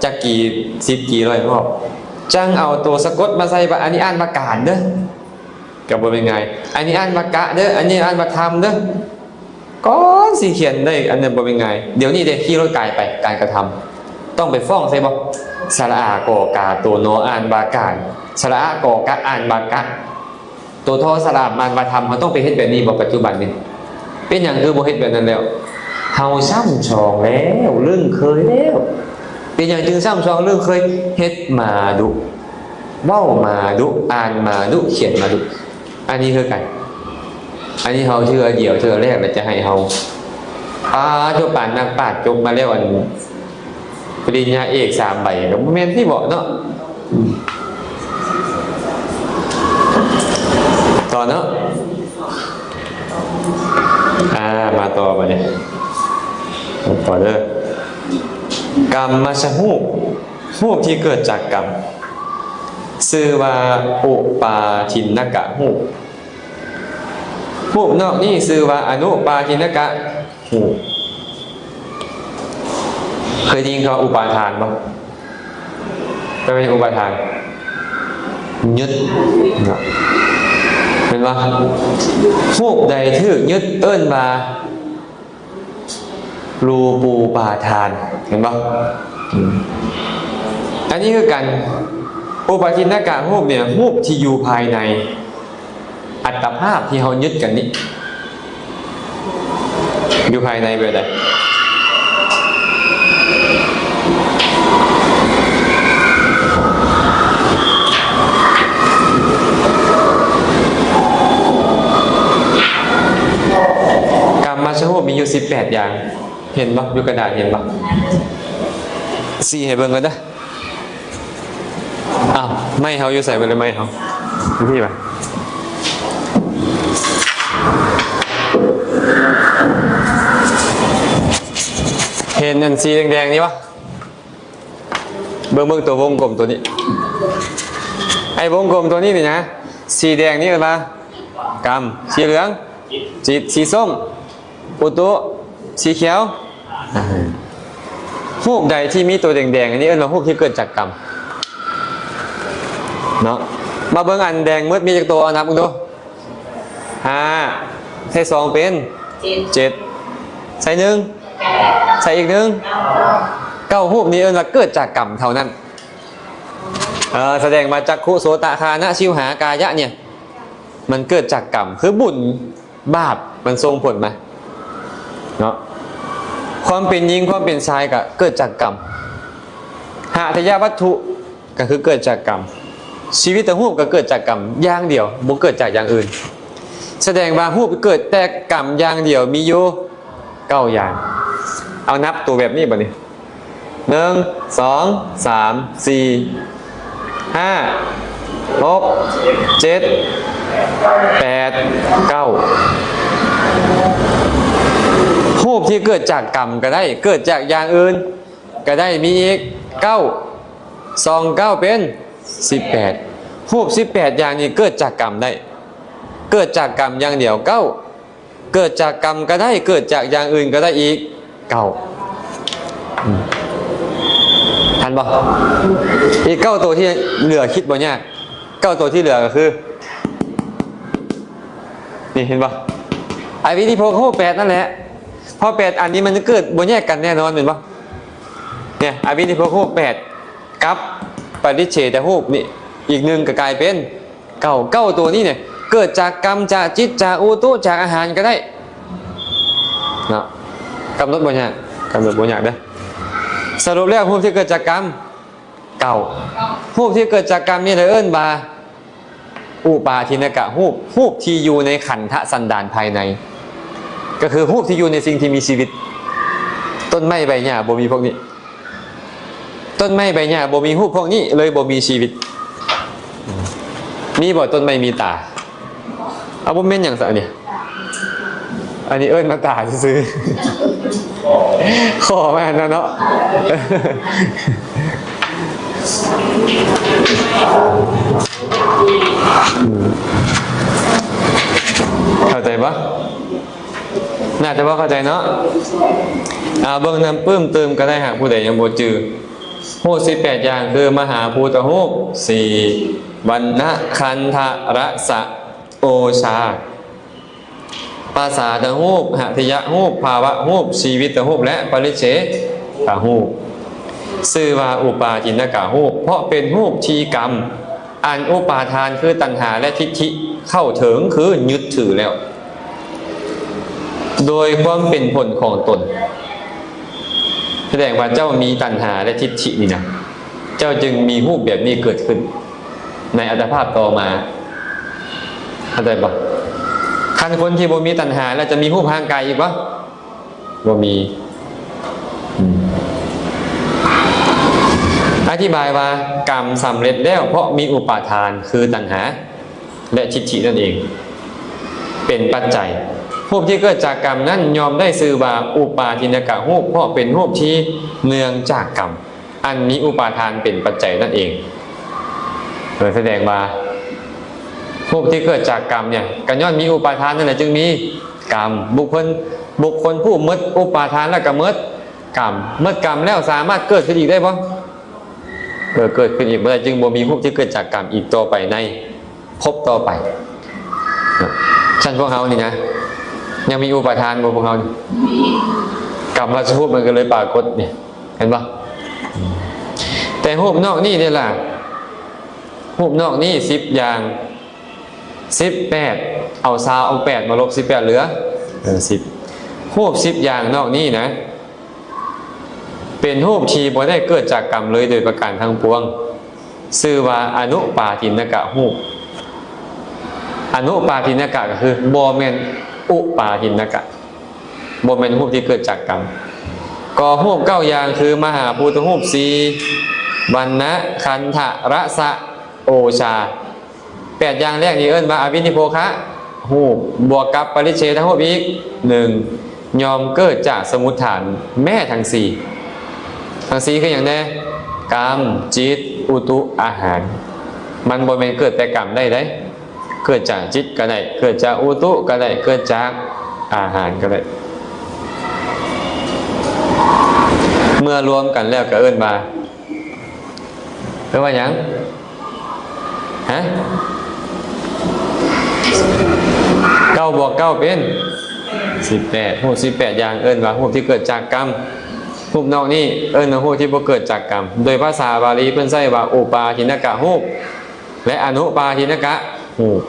ຈັກກີ່ ສິບກີ່ ຮ້ອຍຮອບ. ຈັ່ງເອົາໂຕສະກົດມາໃສ່ວ່າ ອັນນີ້ອ່ານວ່າ ການ ເດີ້. ກໍບໍ່ແມ່ນງ່າຍ. ອັນນີ້ອ່ານວ່າ ກະ ເດີ້, ອັນນີ້ອ່ານວ່າ ທຳ ເດີ້. ກ່ອນຊິຂຽນໄດ້ ອັນນັ້ນບໍ່ແມ່ນງ່າຍ. ດຽວນີ້ເດ້ ຂີ່ລົດກາຍໄປ ການກະທຳ ຕ້ອງໄປຟ້ອງໃສ່ບໍ່? ສະຫຼະອາ ກໍກາ ໂຕ ນ ອ່ານວ່າ ການ, ສະຫຼະອາ ກໍກະ ອ່ານວ່າ ກະ, ໂຕ ທໍ ສະຫຼະອາ ອ່ານວ່າ ທຳ. ເຮົາຕ້ອງໄປເຮັດແບບນີ້ບໍ່ ປັດຈຸບັນນີ້? ເປັນຫຍັງຄືບໍ່ເຮັດແບບນັ້ນແລ້ວ? ເຮົາຊ້ຳຊອງແລ້ວ ລຶ້ງເຄີຍແລ້ວ. ເປັນຫຍັງຈຶ່ງຊ້ຳຊອງລຶ້ງເຄີຍ? ເຮັດມາດຸ ເວົ້າມາດຸ ອ່ານມາດຸ ຂຽນມາດຸ. ອັນນີ້ຄືກັນ. ອັນນີ້ເຮົາເທື່ອດຽວເທື່ອແລກ ແລ້ວຈະໃຫ້ເຮົາ ປາໂທ ປານນັກປາດຈົບມາແລ້ວ ອັນ ປະລິນຍາເອກສາມໃບ ກໍບໍ່ແມ່ນທີ່ເບາະເນາະ. ຕໍ່ເນາະ. ອ່າ ມາຕໍ່ບາດນີ້ ມາຕໍ່ເດີ້. ກຳມະຊະຮູບ ຮູບທີ່ເກີດຈາກກຳ ຊື່ວ່າອຸປາທິນນະກະຮູບ. ຮູບນອກນີ້ຊື່ວ່າອະນຸປາທິນນະກະຮູບ. ເຄີຍໄດ້ຍິນຄຳວ່າອຸປາທານບໍ່? ແປວ່າຫຍັງ ອຸປາທານ? ຍຶດເນາະ ແມ່ນບໍ່? ຮູບໃດຖືກຍຶດເອີ້ນວ່າ ຮູປູປາທານ ເຫັນບໍ່? ອືມ ອັນນີ້ຄືກັນ ອຸປາທິນນະກະຮູບນີ້ ຮູບທີ່ຢູ່ພາຍໃນ ອັດຕະພາບທີ່ເຮົາຍຶດກັນນີ້ ຢູ່ພາຍໃນແບບໃດ? ກຳມະຊະຮູບມີຢູ່ສິບແປດຢ່າງ. ເຫັນບໍ່? ຢູ່ກະດາດເຫັນບໍ່? ຊີ້ໃຫ້ເບິ່ງກ່ອນເດີ້. ອ້າວ ໄມ້ເຮົາຢູ່ໃສເບິດລະ? ໄມ້ເຮົາຢູ່ພີ້ຫວາ? ເຫັນອັນສີແດງໆນີ້ບໍ່? ເບິ່ງ ເບິ່ງຕົວວົງກົມຕົວນີ້. ໄອ້ວົງກົມຕົວນີ້ນີ້ນະ ສີແດງນີ້ເອີ້ນວ່າກຳ, ສີເຫຼືອງຈິດ, ສີສົ້ມອຸຕຸ, ສີຂຽວ ຮູບໃດທີ່ມີຕົວແດງໆ ອັນນີ້ເອີ້ນວ່າຮູບທີ່ເກີດຈາກກຳເນາະ. ມາເບິ່ງອັນແດງໝົດມີຈັກຕົວ? ເອົານັບເບິ່ງດູ. ຫ້າ, ຫົກ, ໃສ່ສອງເປັນເຈັດ ໃສ່ໜຶ່ງ ໃສ່ອີກໜຶ່ງ ເກົ້າ ຮູບນີ້ເອີ້ນວ່າເກີດຈາກກຳເທົ່ານັ້ນ. ເອີ ສະແດງວ່າຈັກຂຸ ໂສຕະ ຄານະ ຊິວຫາ ກາຍະ ເນ່ຍ ມັນເກີດຈາກກຳ ຄືບຸນບາບມັນສົ່ງຜົນມາເນາະ. ຄວາມເປັນຍິງ ຄວາມເປັນຊາຍກະເກີດຈາກກຳ. ຫາທະຍະວັດຖຸກະຄືເກີດຈາກກຳ. ຊີວິດຕະຮູບກະເກີດຈາກກຳຢ່າງດຽວ ບໍ່ເກີດຈາກຢ່າງອື່ນ. ສະແດງວ່າຮູບເກີດແຕ່ກຳຢ່າງດຽວມີຢູ່ເກົ້າຢ່າງ. ເອົານັບໂຕແບບນີ້ບາດນີ້ ໜຶ່ງ ສອງ ສາມ ສີ່ ຫ້າ ຫົກ ເຈັດ ແປດ ເກົ້າ. ຮູບທີ່ເກີດຈາກກຳກະໄດ້ ເກີດຈາກຢ່າງອື່ນກະໄດ້ ມີອີກເກົ້າ ສອງເກົ້າເປັນສິບແປດ. ຮູບສິບແປດຢ່າງນີ້ເກີດຈາກກຳໄດ້ ເກີດຈາກກຳຢ່າງດຽວເກົ້າ ເກີດຈາກກຳກະໄດ້ ເກີດຈາກຢ່າງອື່ນກະໄດ້ອີກເກົ້າ. ອືມ ທັນບໍ່? ອີກເກົ້າໂຕທີ່ເຫຼືອຄິດບໍ່ຍາກ. ເກົ້າໂຕທີ່ເຫຼືອກະຄື ນີ້ເຫັນບໍ່? ອະວິນິໂພຄະຮູບແປດນັ້ນແຫຼະ. ເພາະແປດອັນນີ້ມັນເກີດບໍ່ແຍກກັນແນ່ນອນແມ່ນບໍ່? ເນ່ຍ ອະວິນິໂພຄະຮູບແປດ ກັບປະລິເສດຕະຮູບນີ້ອີກໜຶ່ງກະກາຍເປັນເກົ້າ. ເກົ້າໂຕນີ້ເນ່ຍ ເກີດຈາກກຳ ຈາກຈິດ ຈາກອຸຕຸ ຈາກອາຫານກະໄດ້ເນາະ. ກຳນົດບໍ່ຍາກ ກຳນົດບໍ່ຍາກເດີ້. ສະຫຼຸບແລ້ວຮູບທີ່ເກີດຈາກກຳ ເກົ້າ. ຮູບທີ່ເກີດຈາກກຳນີ້ລະເອີ້ນວ່າອຸປາທິນນະກະຮູບ ຮູບທີ່ຢູ່ໃນຂັນທະສັນດານພາຍໃນ ກະຄືຮູບທີ່ຢູ່ໃນສິ່ງທີ່ມີຊີວິດ. ຕົ້ນໄມ້ໃບຫຍ້າບໍ່ມີພວກນີ້ ຕົ້ນໄມ້ໃບຫຍ້າບໍ່ມີຮູບພວກນີ້ ເລີຍບໍ່ມີຊີວິດ. ມີບໍ່ຕົ້ນໄມ້ມີຕາ? ເອົາ ບໍ່ແມ່ນຫຍັງຊະອັນນີ້ ອັນນີ້ເອີ້ນວ່າຕາຊື່ໆ ຂໍມາຫັ້ນນະເນາະ. ເຂົ້າໃຈບໍ່? ໜ້າຈະບໍ່ເຂົ້າໃຈເນາະ. ເອົາ ເບິ່ງນຳປຶ້ມຕື່ມກະໄດ້ ຫາກຜູ້ໃດຍັງບໍ່ຈື່. ຮູບສິບແປດຢ່າງຄື ມະຫາພູຕະຮູບ ສີ່ ວັນນະ ຄັນທະ ລະສະ ໂອຊາ ປະສາທະຮູບ ຫະທະຍະຮູບ ພາວະຮູບ ຊີວິດຕະຮູບ ແລະ ປະລິເສດຕະຮູບ. ຊື່ວ່າອຸປາທິນນະກະຮູບ ເພາະເປັນຮູບທີ່ກຳ ອັນອຸປາທານຄືຕັນຫາ ແລະ ທິດຖິເຂົ້າເຖິງ ຄືຍຶດຖືແລ້ວ ໂດຍຄວາມເປັນຜົນຂອງຕົນ. ສະແດງວ່າເຈົ້າມີຕັນຫາ ແລະ ທິດຖິນີ້ນະ ເຈົ້າຈຶ່ງມີຮູບແບບນີ້ເກີດຂຶ້ນໃນອັດຕະພາບຕໍ່ມາ. ເຂົ້າໃຈບໍ່? ຄັນຄົນທີ່ບໍ່ມີຕັນຫາແລ້ວຈະມີຮູບຮ່າງກາຍອີກບໍ່? ບໍ່ມີ. ອາ ອະທິບາຍວ່າ ກຳສຳເລັດແລ້ວເພາະມີອຸປາທານ ຄືຕັນຫາ ແລະ ທິດຖິນັ້ນເອງ ເປັນປັດໄຈ. ຮູບທີ່ເກີດຈາກກຳນັ້ນ ຍ່ອມໄດ້ຊື່ວ່າອຸປາທິນນະກະຮູບ ເພາະເປັນຮູບທີ່ເນື່ອງຈາກກຳ ອັນມີອຸປາທານເປັນປັດໄຈນັ້ນເອງ. ເອີ ສະແດງວ່າຮູບທີ່ເກີດຈາກກຳເນ່ຍ ກະຍ້ອນມີອຸປາທານນັ້ນແຫຼະຈຶ່ງມີກຳ. ບຸກຄົນ ບຸກຄົນຜູ້ໝົດອຸປາທານແລ້ວກະໝົດກຳ. ໝົດກຳແລ້ວສາມາດເກີດຂຶ້ນອີກໄດ້ບໍ່? ເກີດ ເກີດຂຶ້ນອີກບໍ່ໄດ້ ຈຶ່ງບໍ່ມີຮູບທີ່ເກີດຈາກກຳອີກຕໍ່ໄປໃນ ພົບຕໍ່ໄປ. ຊັ້ນພວກເຮົານີ້ນະ ຍັງມີອຸປາທານບໍ່ພວກເຮົານີ້? ກຳມະຮູບມັນກະເລີຍປາກົດນີ້ ເຫັນບໍ່? ແຕ່ຮູບນອກນີ້ເດລະ? ຮູບນອກນີ້ສິບຢ່າງ ສິບແປດ ເອົາຊາວ ເອົາແປດມາລົບສິບແປດເຫຼືອ ເອີ ສິບ. ຮູບສິບຢ່າງນອກນີ້ນະ ເປັນຮູບທີ່ບໍ່ໄດ້ເກີດຈາກກຳເລີຍໂດຍປະການທັງປວງ ຊື່ວ່າອະນຸປາທິນນະກະຮູບ. ອະນຸປາທິນນະກະກະຄືບໍ່ແມ່ນອຸປາທິນນະກະ ບໍ່ແມ່ນຮູບທີ່ເກີດຈາກກຳ. ກໍຮູບເກົ້າຢ່າງຄື ມະຫາພູຕະຮູບສີ່ ວັນນະ ຄັນທະ ລະສະ ໂອຊາ. ແປດຢ່າງແລກນີ້ເອີ້ນວ່າອະວິນິໂພຄະຮູບ ບວກກັບປະລິເສດຕະຮູບອີກໜຶ່ງ ຍ່ອມເກີດຈາກສະໝຸດຖານແມ້ທັງສີ່. ທັງສີ່ຄືຫຍັງແດ່? ກຳ ຈິດ ອຸຕຸ ອາຫານ. ມັນບໍ່ແມ່ນເກີດແຕ່ກຳໄດ້ເດ້ ເກີດຈາກຈິດກະໄດ້ ເກີດຈາກອຸຕຸກະໄດ້ ເກີດຈາກອາຫານກະໄດ້. ເມື່ອລວມກັນແລ້ວກະເອີ້ນວ່າ ແປວ່າຫຍັງ? ຮະ? ເກົ້າ ບ ບວກເກົ້າເປັນສິບແປດ. ຮູບສິບແປດຢ່າງເອີ້ນວ່າຮູບທີ່ເກີດຈາກກຳ. ຮູບນອກນີ້ເອີ້ນວ່າຮູບທີ່ບໍ່ເກີດຈາກກຳ. ໂດຍພາສາບາລີເພິ່ນໃຊ້ວ່າອຸປາທິນະກະຮູບ ແລະ ອະນຸປາທິນະກະຮູບ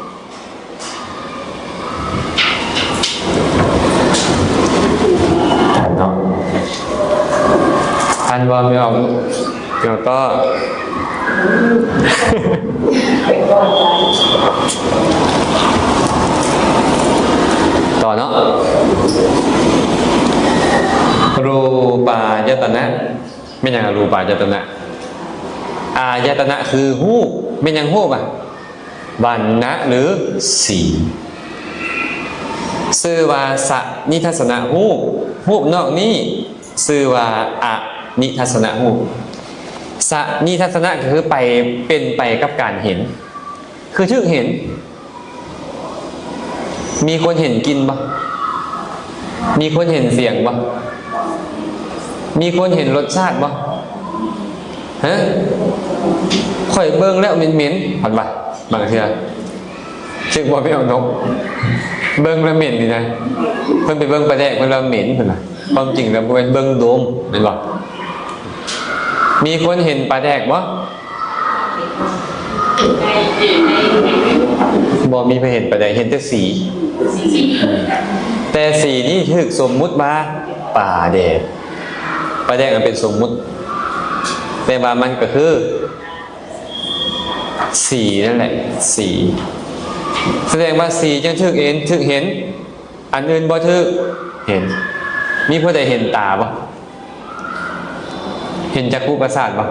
ເນາະ. ທັນບໍ່? ແມ່ອອກ ແມ່ອອກຕໍ່ ຕໍ່ເນາະ. ຮູປາຍະຕະນະ. ແມ່ນຫຍັງອະຮູປາຍະຕະນະ? ອາຍະຕະນະຄືຮູບ. ແມ່ນຫຍັງຮູບອະ? ວັນນະ ຫຼື ສີ. ຊື່ວ່າສະນິທັດສະນະຮູບ. ຮູບນອກນີ້ຊື່ວ່າອະນິທັດສະນະຮູບ. ສະນິທັດສະນະກໍຄືໄປ ເປັນໄປກັບການເຫັນ ຄືຖືກເຫັນ. ມີຄົນເຫັນກິ່ນບໍ່? ມີຄົນເຫັນສຽງບໍ່? ມີຄົນເຫັນລົດຊາດບໍ່? ຮະ? ຂ້ອຍເບິ່ງແລ້ວເໝັນໆ ເພິ່ນວ່າ. ບາງເທື່ອ ເຊິ່ງບໍ່ແມ່ນເອົານົກ ເບິ່ງແລ້ວເໝັນນີ້ນະ. ເພິ່ນໄປເບິ່ງປາແດກ ເພິ່ນວ່າເໝັນ ເພິ່ນວ່າ. ຄວາມຈິງແລ້ວບໍ່ແມ່ນເບິ່ງໂດມ ແມ່ນບໍ່? ມີຄົນເຫັນປາແດກບໍ່? ບໍ່ມີໃຜເຫັນປາແດກ ເຫັນແຕ່ສີ. ແຕ່ສີນີ້ຖືກສົມມຸດວ່າປາແດກ. ປາແດກມັນເປັນສົມມຸດ ແຕ່ວ່າມັນກໍຄືສີນັ້ນແຫຼະ ສີ. ສະແດງວ່າສີຈຶ່ງຖືກເຫັນ ຖືກເຫັນ. ອັນອື່ນບໍ່ຖືກເຫັນ. ມີຜູ້ໃດເຫັນຕາບໍ່? ເຫັນຈັກຂຸປະສາດບໍ່?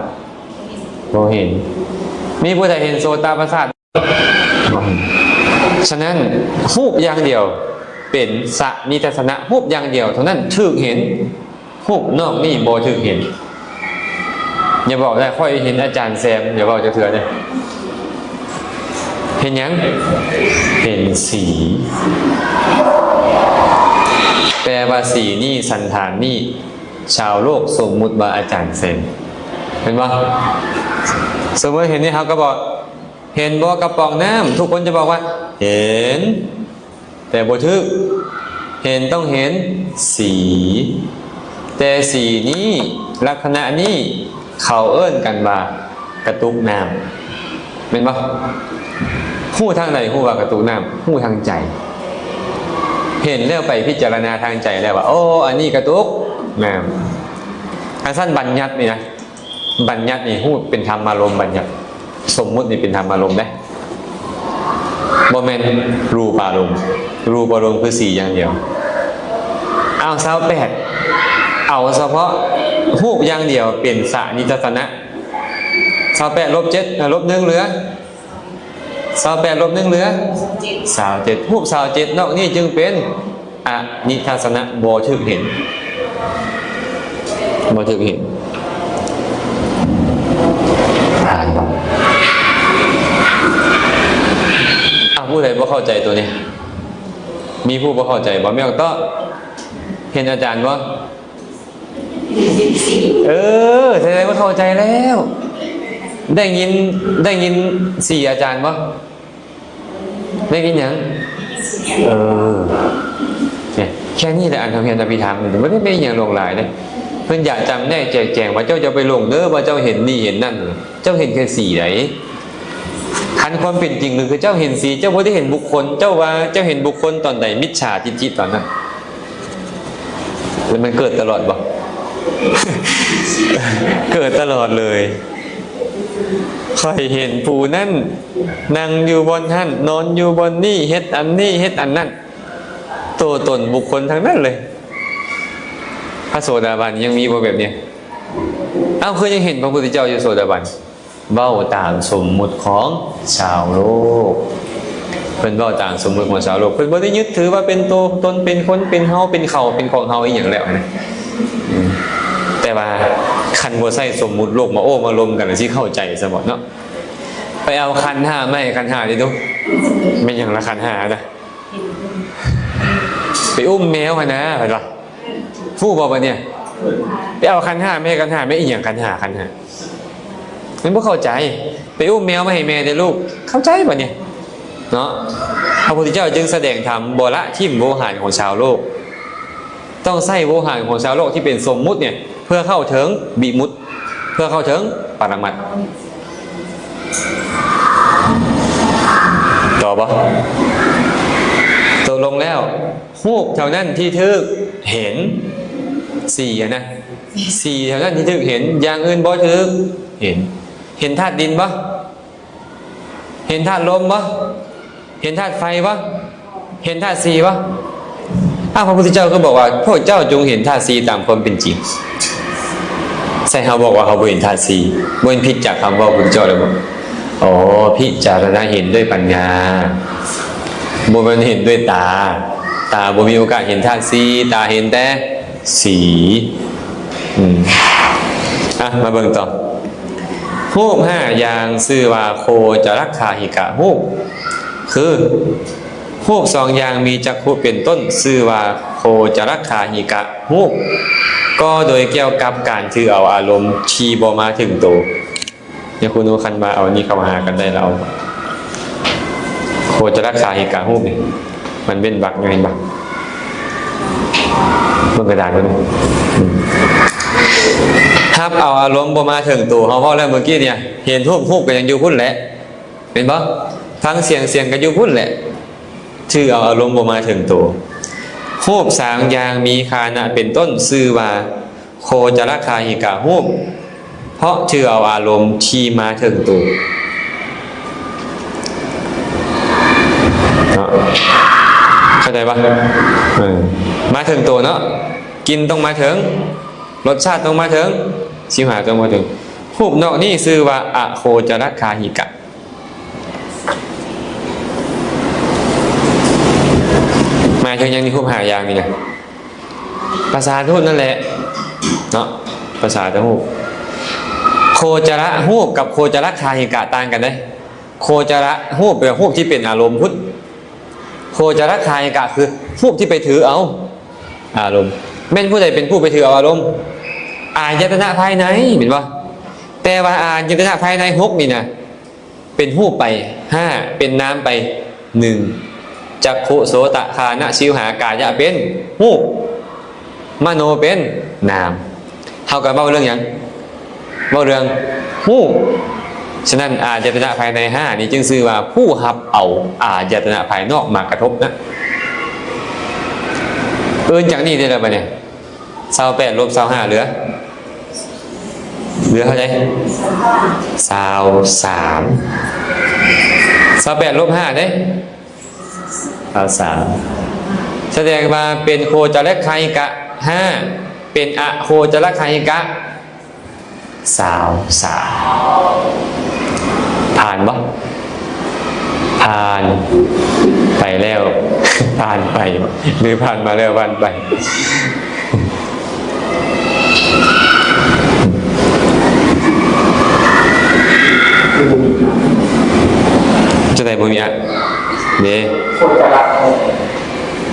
ບໍ່ເຫັນ. ມີຜູ້ໃດເຫັນໂສຕະປະສາດ? ບໍ່ເຫັນ. ສະນັ້ນ ຮູບຢ່າງດຽວເປັນສະນິທັດສະນະ, ຮູບຢ່າງດຽວເທົ່ານັ້ນຖືກເຫັນ. ຮູບນອກນີ້ບໍ່ຖືກເຫັນ. ຢ່າເວົ້າໄດ້ ຂ້ອຍເຫັນອາຈານແຊມ, ຢ່າເວົ້າຈັກເທື່ອເດ້. ເຫັນຫຍັງ? ເຫັນສີ. ແປວ່າສີນີ້ ສັນຖານນີ້ ຊາວໂລກສົມມຸດວ່າອາຈານແຊມ. ເຫັນບໍ່? ສົມມຸດເຫັນນີ້ ເຮົາກໍບອກ ເຫັນບໍ່ກະປ໋ອງນ້ຳ? ທຸກຄົນຈະບອກວ່າເຫັນ. ແຕ່ບໍ່ຖືກ. ເຫັນຕ້ອງເຫັນສີ. ແຕ່ສີນີ້ ລັກສະນະນີ້ ເຂົາເອີ້ນກັນວ່າກະຕຸກນ້ຳ. ແມ່ນບໍ່? ຮູ້ທາງໃດຮູ້ວ່າກະຕຸກນ້ຳ? ຮູ້ທາງໃຈ. ເຫັນແລ້ວໄປພິຈາລະນາທາງໃຈແລ້ວວ່າ ໂອ້ ອັນນີ້ກະຕຸກນ້ຳ. ຄັນຊັ້ນບັນຍັດນີ້ນະ ບັນຍັດນີ້ຮູ້ເປັນທຳມາລົມບັນຍັດ, ສົມມຸດນີ້ເປັນທຳມາລົມເດ້, ບໍ່ແມ່ນຮູປາລົມ. ຮູປາລົມຄືສີຢ່າງດຽວ. ເອົາ ຊາວແປດ ເອົາສະເພາະຮູບຢ່າງດຽວເປັນສະນິທັດສະນະ. ຊາວແປດລົບເຈັດ ເອີ ລົບໜຶ່ງເຫຼືອ ຊາວແປດລົບໜຶ່ງເຫຼືອ ຊາວເຈັດ. ຮູບຊາວເຈັດນອກນີ້ຈຶ່ງເປັນ ອະນິທັດສະນະ ບໍ່ຖືກເຫັນ, ບໍ່ຖືກເຫັນ. ຜ່ານບໍ່? ເອົາ ຜູ້ໃດບໍ່ເຂົ້າໃຈໂຕນີ້? ມີຜູ້ບໍ່ເຂົ້າໃຈບໍ່? ແມ່ອອກເຕາະ ເຫັນອາຈານບໍ່? ເອີ ແສດງວ່າເຂົ້າໃຈແລ້ວ. ໄດ້ຍິນ ໄດ້ຍິນສີອາຈານບໍ່? ໄດ້ຍິນຫຍັງ? ເອີ ນີ້ ແຄ່ນີ້ແຫຼະ ອັນທຳຮຽນອະພິທຳ ມັນບໍ່ໄດ້ມີຫຍັງຫຼວງຫຼາຍເດ້. ເພິ່ນຢາກຈຳແນກແຈກແຈງວ່າ ເຈົ້າຢ່າໄປຫຼົງເດີ ວ່າເຈົ້າເຫັນນີ້ເຫັນນັ້ນ, ເຈົ້າເຫັນແຄ່ສີໃດ. ຄັນຄວາມເປັນຈິງ ຄືເຈົ້າເຫັນສີ ເຈົ້າບໍ່ໄດ້ເຫັນບຸກຄົນ. ເຈົ້າວ່າເຈົ້າເຫັນບຸກຄົນຕອນໃດ? ມິດສາທິດຖິຕອນນັ້ນ. ແລ້ວມັນເກີດຕະຫຼອດບໍ່? ເກີດຕະຫຼອດເລີຍ. ຂ້ອຍເຫັນຜູ້ນັ້ນ ນັ່ງຢູ່ບ່ອນຫັ້ນ ນອນຢູ່ບ່ອນນີ້ ເຮັດອັນນີ້ເຮັດອັນນັ້ນ. ໂຕຕົນບຸກຄົນທັງນັ້ນເລີຍ. ພະໂສດາບັນຍັງມີບໍ່ແບບນີ້? ເອົ້າ ຄືຍັງເຫັນພະພຸດທະເຈົ້າຢູ່ໂສດາບັນ? ເວົ້າຕາມສົມມຸດຂອງຊາວໂລກ. ເພິ່ນເວົ້າຕາມສົມມຸດຂອງຊາວໂລກ. ເພິ່ນບໍ່ໄດ້ຍຶດຖືວ່າເປັນໂຕຕົນ ເປັນຄົນ ເປັນເຮົາ ເປັນເຂົາ ເປັນຂອງເຮົາອີ່ຫຍັງແລ້ວນະ. ອືມ ແຕ່ວ່າຄັນບໍ່ໃຊ້ສົມມຸດໂລກມາໂອ້ມາລົມກັນ ຊິເຂົ້າໃຈຊະບໍ່ເນາະ? ໄປເອົາຂັນຫ້າມາໃຫ້ຂັນຫ້າເດ້ດູ. ແມ່ນຫຍັງລະຂັນຫ້ານະ? ໄປອຸ້ມແມວຫັ້ນນະ ເພິ່ນວ່າ. ຮູ້ບໍ່ບັດນີ້? ໄປເອົາຂັນຫ້າມາໃຫ້ຂັນຫ້າ. ແມ່ນອີ່ຫຍັງຂັນຫ້າ ຂັນຫ້າ? ມັນບໍ່ເຂົ້າໃຈ. ໄປອຸ້ມແມວມາໃຫ້ແມ່ເດ້ລູກ. ເຂົ້າໃຈບັດນີ້? ເນາະ ພະພຸດທະເຈົ້າຈຶ່ງສະແດງທຳບໍ່ລະຖິ້ມໂວຫານຂອງຊາວໂລກ, ຕ້ອງໃຊ້ໂວຫານຂອງຊາວໂລກທີ່ເປັນສົມມຸດເນຍ ເພື່ອເຂົ້າເຖິງວິມຸດ, ເພື່ອເຂົ້າເຖິງປະລະມັດ. ຕໍ່ບໍ່? ຕົກລົງແລ້ວ ຮູບເທົ່ານັ້ນທີ່ຖືກເຫັນ, ສີຫັ້ນນະ, ສີເທົ່ານັ້ນທີ່ຖືກເຫັນ, ຢ່າງອື່ນບໍ່ຖືກເຫັນ. ເຫັນທາດດິນບໍ່? ເຫັນທາດລົມບໍ່? ເຫັນທາດໄຟບໍ່? ເຫັນທາດສີ່ບໍ່? ອ້າວ ພະພຸດທະເຈົ້າຄືບອກວ່າ ພວກເຈົ້າຈົ່ງເຫັນທາດສີ່ຕາມຄວາມເປັນຈິງ. ໃສ່ເຮົາບອກວ່າເຮົາບໍ່ເຫັນທາດສີ່, ບໍ່ເຫັນຜິດຈາກຄຳເວົ້າພະພຸດທະເຈົ້າແລ້ວບໍ່? ອໍ ພິຈາລະນາເຫັນດ້ວຍປັນຍາ, ບໍ່ແມ່ນເຫັນດ້ວຍຕາ. ຕາບໍ່ມີໂອກາດເຫັນທາດສີ່, ຕາເຫັນແຕ່ສີ. ອືມ ອ່ະ ມາເບິ່ງຕໍ່. ຮູບຫ້າຢ່າງຊື່ວ່າໂຄຈະລັກຂາຫິກະຮູບ ຄື ຮູບສອງຢ່າງມີຈັກຂຸເປັນຕົ້ນ ຊື່ວ່າໂຄຈະລັກຂາຫິກະຮູບ ກໍໂດຍກ່ຽວກັບການຖືເອົາອາລົມທີ່ບໍ່ມາເຖິງໂຕ. ຍາຄູນູຄັນວ່າເອົານີ້ເຂົ້າຫາກັນໄດ້ແລ້ວ ໂຄຈະລັກຂາຫິກະຮູບນີ້ ມັນເວັ້ນວັກຢູ່ ເຫັນບໍ່? ເບິ່ງກະດານເບິ່ງ ອືມ ຮັບເອົາອາລົມບໍ່ມາເຖິງໂຕ. ເຮົາເວົ້າແລ້ວເມື່ອກີ້ເນຍ ເຫັນຮູບ ຮູບກໍຍັງຢູ່ພຸ້ນແຫຼະ ແມ່ນບໍ່? ຟັງສຽງ ສຽງກໍຢູ່ພຸ້ນແຫຼະ ຖືເອົາອາລົມບໍ່ມາເຖິງໂຕ. ຮູບສາມຢ່າງມີຄານະເປັນຕົ້ນ ຊື່ວ່າ ໂຄຈະລັກຂາຫິກະຮູບ ເພາະຖືເອົາອາລົມທີ່ມາເຖິງໂຕເນາະ. ເຂົ້າໃຈປະ? ເອີ ມາເຖິງໂຕເນາະ, ກິ່ນຕ້ອງມາເຖິງ, ລົດຊາດຕ້ອງມາເຖິງ, ຊິວຫາຕ້ອງມາເຖິງ. ຮູບນອກນີ້ຊື່ວ່າອະໂຄຈະລັກຂາຫິກະ. ໝາຍເຖິງຫຍັງນີ້ ຮູບຫ້າຢ່າງນີ້ນະ? ປະສາທະຮູບນັ້ນແຫຼະເນາະ, ປະສາທະຮູບ. ໂຄຈະລະຮູບກັບໂຄຈະລັກຂາຫິກະຕ່າງກັນເດ້. ໂຄຈະລະຮູບແປວ່າຮູບທີ່ເປັນອາລົມພຸ້ນ, ໂຄຈະລັກຂາຫິກະຄືຮູບທີ່ໄປຖືເອົາອາລົມ. ແມ່ນຜູ້ໃດເປັນຜູ້ໄປຖືເອົາອາລົມ? ອາຍະຕະນະພາຍໃນ ແມ່ນບໍ່? ແຕ່ວ່າອາຍະຕະນະພາຍໃນຫົກນີ້ນະ ເປັນຮູບໄປຫ້າ ເປັນນາມໄປໜຶ່ງ, ຈັກຂຸ ໂສຕະ ຄານະ ຊິວຫາ ກາຍະເປັນຮູບ, ມະໂນເປັນນາມ. ເຮົາກໍເວົ້າເລື່ອງຫຍັງ? ເວົ້າເລື່ອງຮູບ. ສະນັ້ນ ອາຍະຕະນະພາຍໃນຫ້ານີ້ຈຶ່ງຊື່ວ່າຜູ້ຮັບເອົາອາຍະຕະນະພາຍນອກມາກະທົບນະ. ເອີ້ນຈາກນີ້ໄດ້ແລ້ວບາດນີ້. ຊາວແປດລົບຊາວຫ້າເຫຼືອ ເຫຼືອເທົ່າໃດ? ຊາວສາມ. ຊາວແປດລົບຫ້າເດ້? ຊາວສາມ. ສະແດງວ່າເປັນໂຄຈະລັກຂາຫິກະຫ້າ, ເປັນອະໂຄຈະລັກຂາຫິກະ ຊາວສາມ. ຜ່ານບໍ່? ຜ່ານໄປແລ້ວ. ຜ່ານໄປບໍ່ ຫຼື ຜ່ານມາແລ້ວ ຜ່ານໄປ? ຈັ່ງໃດບໍ່ມີອະ? ເດ້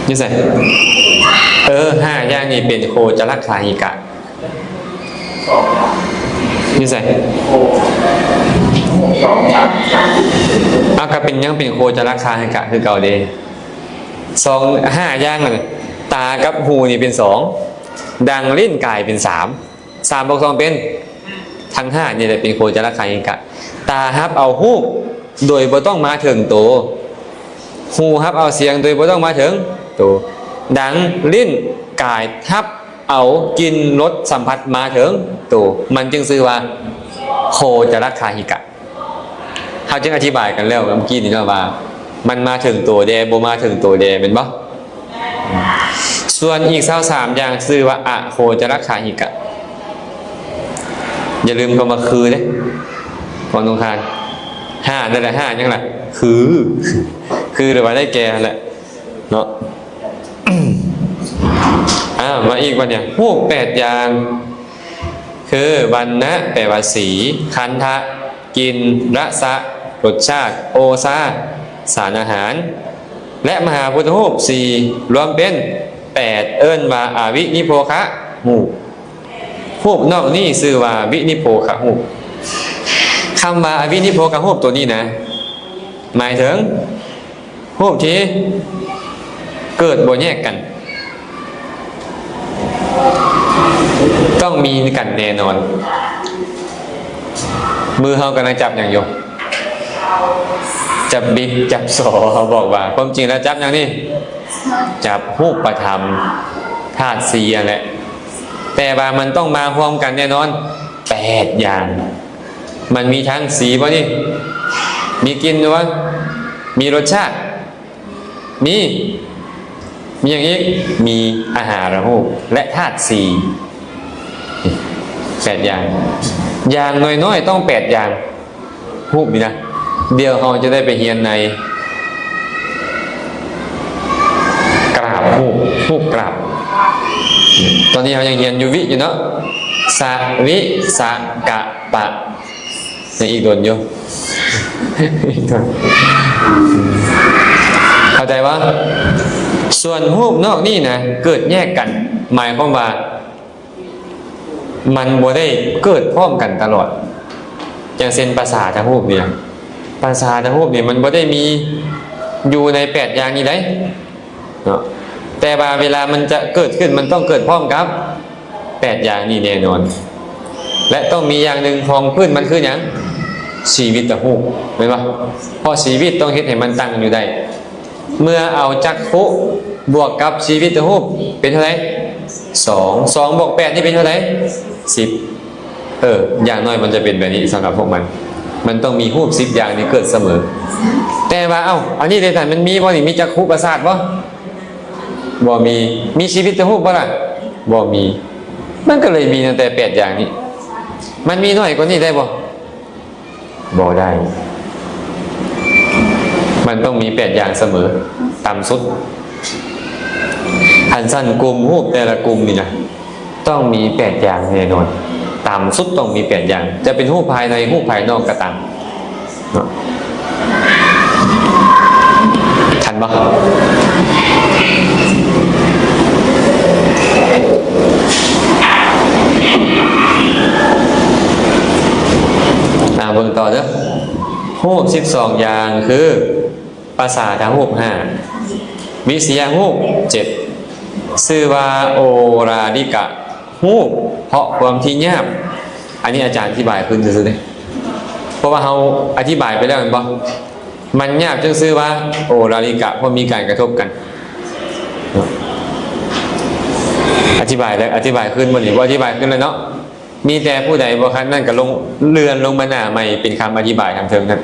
ຢູ່ໃສ? ເອີ ຫ້າຢ່າງນີ້ເປັນໂຄຈະລັກຂາຫິກະ. ຢູ່ໃສ? ເອົາ ກໍເປັນ ຍັງເປັນໂຄຈະລັກຂາຫິກະຄືເກົ່າເດ້. ສອງ ຫ້າຢ່າງນັ້ນ ຕາກັບຫູນີ້ເປັນສອງ, ດັງ ລີ້ນ ກາຍເປັນສາມ, ສາມບວກສອງເປັນ ທັງຫ້ານີ້ແຫຼະເປັນໂຄຈະລັກຂາຫິກະ. ຕາຮັບເອົາຮູບໂດຍບໍ່ຕ້ອງມາເຖິງໂຕ, ຫູຮັບເອົາສຽງໂດຍບໍ່ຕ້ອງມາເຖິງໂຕ, ດັງ ລີ້ນ ກາຍຮັບ ເອົາກິ່ນລົດສຳຜັດມາເຖິງໂຕ, ມັນຈຶ່ງຊື່ວ່າໂຄຈະລັກຂາຫິກະ. ເຮົາຈຶ່ງອະທິບາຍກັນແລ້ວເມື່ອກີ້ນີ້ເນາະວ່າ ມັນມາເຖິງໂຕແດ່ ບໍ່ມາເຖິງໂຕແດ່ ແມ່ນບໍ່? ສ່ວນອີກຊາວສາມຢ່າງຊື່ວ່າອະໂຄຈະລັກຂາຫິກະ. ຢ່າລືມຄຳວ່າຄືເດ້ ຂອງສົງຄານ. ຫ້າ ນັ້ນແຫຼະ ຫ້າ ຫຍັງລະ? ຄື ຄື ຫຼືວ່າໄດ້ແກ່ຫັ້ນແຫຼະເນາະ. ອ້າວ ມາອີກບັດນີ້ ຮູບແປດຢ່າງ ຄື ວັນນະ ແປວ່າສີ, ຄັນທະ ກິ່ນ, ລະສະ ລົດຊາດ, ໂອຊາ ສານອາຫານ ແລະ ມະຫາພຸດທະຮູບສີ່ ລວມເປັນແປດ ເອີ້ນວ່າອະວິນິໂພຄະຮູບ. ຮູບນອກນີ້ຊື່ວ່າວິນິໂພຄະຮູບ. ຄຳວ່າອະວິນິໂພຄະຮູບໂຕນີ້ນະ ໝາຍເຖິງ ຮູບທີ່ເກີດບໍ່ແຍກກັນ ຕ້ອງມີກັນແນ່ນອນ. ມືເຮົາກຳລັງຈັບຫຍັງຢູ່? ຈັບບິກ ຈັບສໍ. ເຮົາບອກວ່າ ຄວາມຈິງແລ້ວຈັບຫຍັງນີ້? ຈັບຮູບປະທຳ ທາດສີ່ຫັ້ນແຫຼະ. ແຕ່ວ່າມັນຕ້ອງມາຮ່ວມກັນແນ່ນອນ ແປດຢ່າງ. ມັນມີທັງສີບໍ່ນີ້? ມີກິ່ນບໍ່? ມີລົດຊາດ? ມີ. ມີຫຍັງອີກ? ມີອາຫາລະຮູບ ແລະ ທາດສີ່. ແປດຢ່າງ. ຢ່າງນ້ອຍໆຕ້ອງແປດຢ່າງ. ຮູບນີ້ນະ ດຽວເຮົາຈະໄດ້ໄປຮຽນໃນກຣາບຮູບ ຮູບກຣາບ. ຕອນນີ້ເຮົາຍັງຮຽນຢູ່ວິຢູ່ເນາະ ສະ ວິ ສະ ກະ ປະ ຍັງອີກດົນຢູ່. ເຂົ້າໃຈບໍ່? ສ່ວນຮູບນອກນີ້ນະ ເກີດແຍກກັນ ໝາຍຄວາມວ່າ ມັນບໍ່ໄດ້ເກີດພ້ອມກັນຕະຫຼອດ. ຢ່າງເຊັ່ນ ປະສາທະຮູບນີ້ນະ ປະສາທະຮູບນີ້ມັນບໍ່ໄດ້ມີຢູ່ໃນແປດຢ່າງນີ້ໃດເນາະ. ແຕ່ວ່າເວລາມັນຈະເກີດຂຶ້ນ ມັນຕ້ອງເກີດພ້ອມກັບແປດຢ່າງນີ້ແນ່ນອນ ແລະ ຕ້ອງມີຢ່າງໜຶ່ງຮອງພື້ນມັນຄືຫຍັງ? ຊີວິດຕະຮູບ ແມ່ນບໍ່? ເພາະຊີວິດຕ້ອງເຮັດໃຫ້ມັນຕັ້ງຢູ່ໄດ້. ເມື່ອເອົາຈັກຂຸບວກກັບຊີວິດຕະຮູບເປັນເທົ່າໃດ? ສອງ. ສອງບວກແປດນີ້ເປັນເທົ່າໃດ? ສິບ. ເອີ ຢ່າງໜ້ອຍມັນຈະເປັນແບບນີ້ສຳລັບພວກມັນ. ມັນຕ້ອງມີຮູບສິບຢ່າງນີ້ເກີດສະເໝີ. ແຕ່ວ່າ ເອົ້າ ອັນນີ້ເດ ມັນມີບໍ່ນີ້? ມີຈັກຂຸປະສາດບໍ່? ບໍ່ມີ. ມີຊີວິດຕະຮູບບໍ່ລະ? ບໍ່ມີ. ມັນກໍເລີຍມີຕັ້ງແຕ່ແປດຢ່າງນີ້. ມັນມີໜ້ອຍກວ່ານີ້ໄດ້ບໍ່? ບໍ່ໄດ້. ມັນຕ້ອງມີແປດຢ່າງສະເໝີ ຕ່ຳສຸດ. ຄັນຊັ້ນ ກຸ່ມຮູບແຕ່ລະກຸ່ມນີ້ນະ ຕ້ອງມີແປດຢ່າງແນ່ນອນ. ຕ່ຳສຸດຕ້ອງມີແປດຢ່າງ. ຈະເປັນຮູບພາຍໃນ ຮູບພາຍນອກກໍຕາມ. ທັນບໍ່? ອ່າ ເບິ່ງຕໍ່ເດີ. ຮູບສິບສອງຢ່າງຄື ປະສາທະຮູບຫ້າ, ວິສະຍະຮູບເຈັດ, ຊື່ວ່າໂອລາລິກະຮູບ ເພາະຄວາມທີ່ຫຍາບ. ອັນນີ້ອາຈານອະທິບາຍຄືນຊື່ໆເດ້, ເພາະວ່າເຮົາອະທິບາຍໄປແລ້ວແມ່ນບໍ່? ມັນຫຍາບຈຶ່ງຊື່ວ່າໂອລາລິກະ ເພາະມີການກະທົບກັນ. ອະທິບາຍແລ້ວ ອະທິບາຍຄືນບໍ່ນີ້? ບໍ່ອະທິບາຍຄືນແລ້ວເນາະ. ມີແຕ່ຜູ້ໃດບໍ່ຄັນນັ້ນກໍລົງ ເລື່ອນລົງມາໜ້າໃໝ່ ເປັນຄຳອະທິບາຍທາງເທິງນັ້ນ.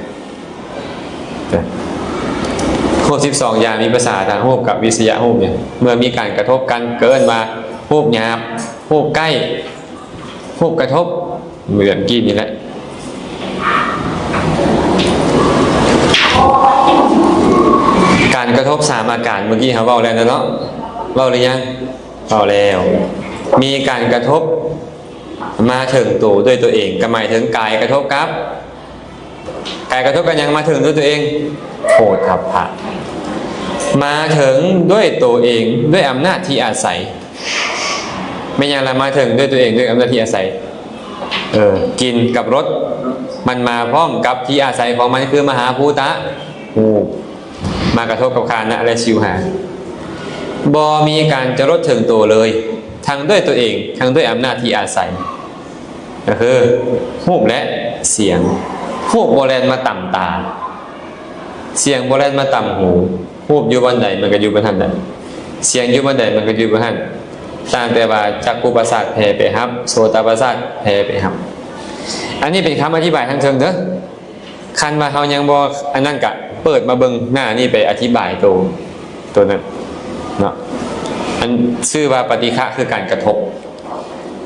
ຮູບສິບສອງຢ່າງ ມີປະສາທະຮູບກັບວິສະຍະຮູບນີ້ ເມື່ອມີການກະທົບກັນ ກໍເອີ້ນວ່າຮູບຫຍາບ, ຮູບໃກ້, ຮູບກະທົບ ເໝືອນກີ້ນີ້ແຫຼະ. ການກະທົບສາມອາການ ເມື່ອກີ້ເຮົາເວົ້າແລ້ວເນາະ, ເວົ້າຫຼືຍັງ? ເວົ້າແລ້ວ. ມີການກະທົບ ມາເຖິງໂຕດ້ວຍຕົວເອງ ກໍໝາຍເຖິງກາຍກະທົບກັບ ກາຍກະທົບກັບຫຍັງມາເຖິງດ້ວຍຕົວເອງ? ໂພທະພະ. ມາເຖິງດ້ວຍໂຕເອງ ດ້ວຍອຳນາດທີ່ອາໄສ. ແມ່ນຫຍັງລະມາເຖິງດ້ວຍຕົວເອງ ດ້ວຍອຳນາດທີ່ອາໄສ? ເອີ ກິ່ນກັບລົດ ມັນມາພ້ອມກັບທີ່ອາໄສຂອງມັນ ຄືມະຫາພູຕະຮູບ. ມາກະທົບກັບຄານະ ແລະ ຊິວຫາ. ບໍ່ມີການຈະລົດເຖິງໂຕເລີຍ ທັງດ້ວຍຕົວເອງ ທັງດ້ວຍອຳນາດທີ່ອາໄສ ກໍຄືຮູບ ແລະ ສຽງ. ຮູບບໍ່ແລ່ນມາຕຳຕາ, ສຽງບໍ່ແລ່ນມາຕຳຫູ. ຮູບຢູ່ບ່ອນໃດ ມັນກໍຢູ່ບ່ອນຫັ້ນແຫຼະ, ສຽງຢູ່ບ່ອນໃດ ມັນກໍຢູ່ບ່ອນຫັ້ນ, ຕ່າງແຕ່ວ່າຈັກຂຸປະສາດແຜ່ໄປຮັບ, ໂສຕະປະສາດແຜ່ໄປຮັບ. ອັນນີ້ເປັນຄຳອະທິບາຍທາງເທິງເດີ. ຄັນວ່າເຮົາຍັງບໍ່ອັນນັ້ນ ກະເປີດມາເບິ່ງໜ້ານີ້ ໄປອະທິບາຍໂຕ ໂຕນັ້ນເນາະ. ອັນຊື່ວ່າປະຕິຄະ ຄືການກະທົບ.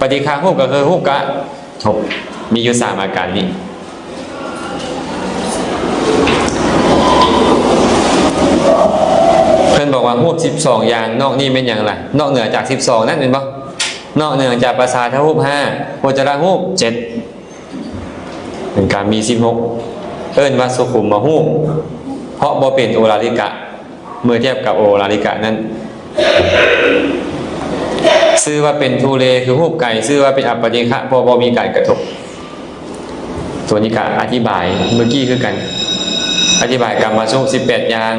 ປະຕິຄະຮູບກໍຄືຮູບກະທົບ ມີຢູ່ສາມອາການນີ້. ເພິ່ນບອກວ່າຮູບສິບສອງຢ່າງ ນອກນີ້ແມ່ນຫຍັງລະ? ນອກເໜືອຈາກສິບສອງນັ້ນແມ່ນບໍ່? ນອກເໜືອຈາກປະສາທະຮູບຫ້າ ໂພທະພະຮູບເຈັດ ເປັນການມີສິບຫົກ ເອີ້ນວ່າສຸຂຸມມະຮູບ ເພາະບໍ່ເປັນໂອລາລິກະ ເມື່ອທຽບກັບໂອລາລິກະນັ້ນ. ຊື່ວ່າເປັນທຸເລ ຄືຮູບໄກ, ຊື່ວ່າເປັນອະປະຕິຄະ ເພາະບໍ່ມີການກະທົບ. ຕົວນີ້ກະອະທິບາຍເມື່ອກີ້ຄືກັນ, ອະທິບາຍກາມາສຸຂູບສິບແປດຢ່າງ.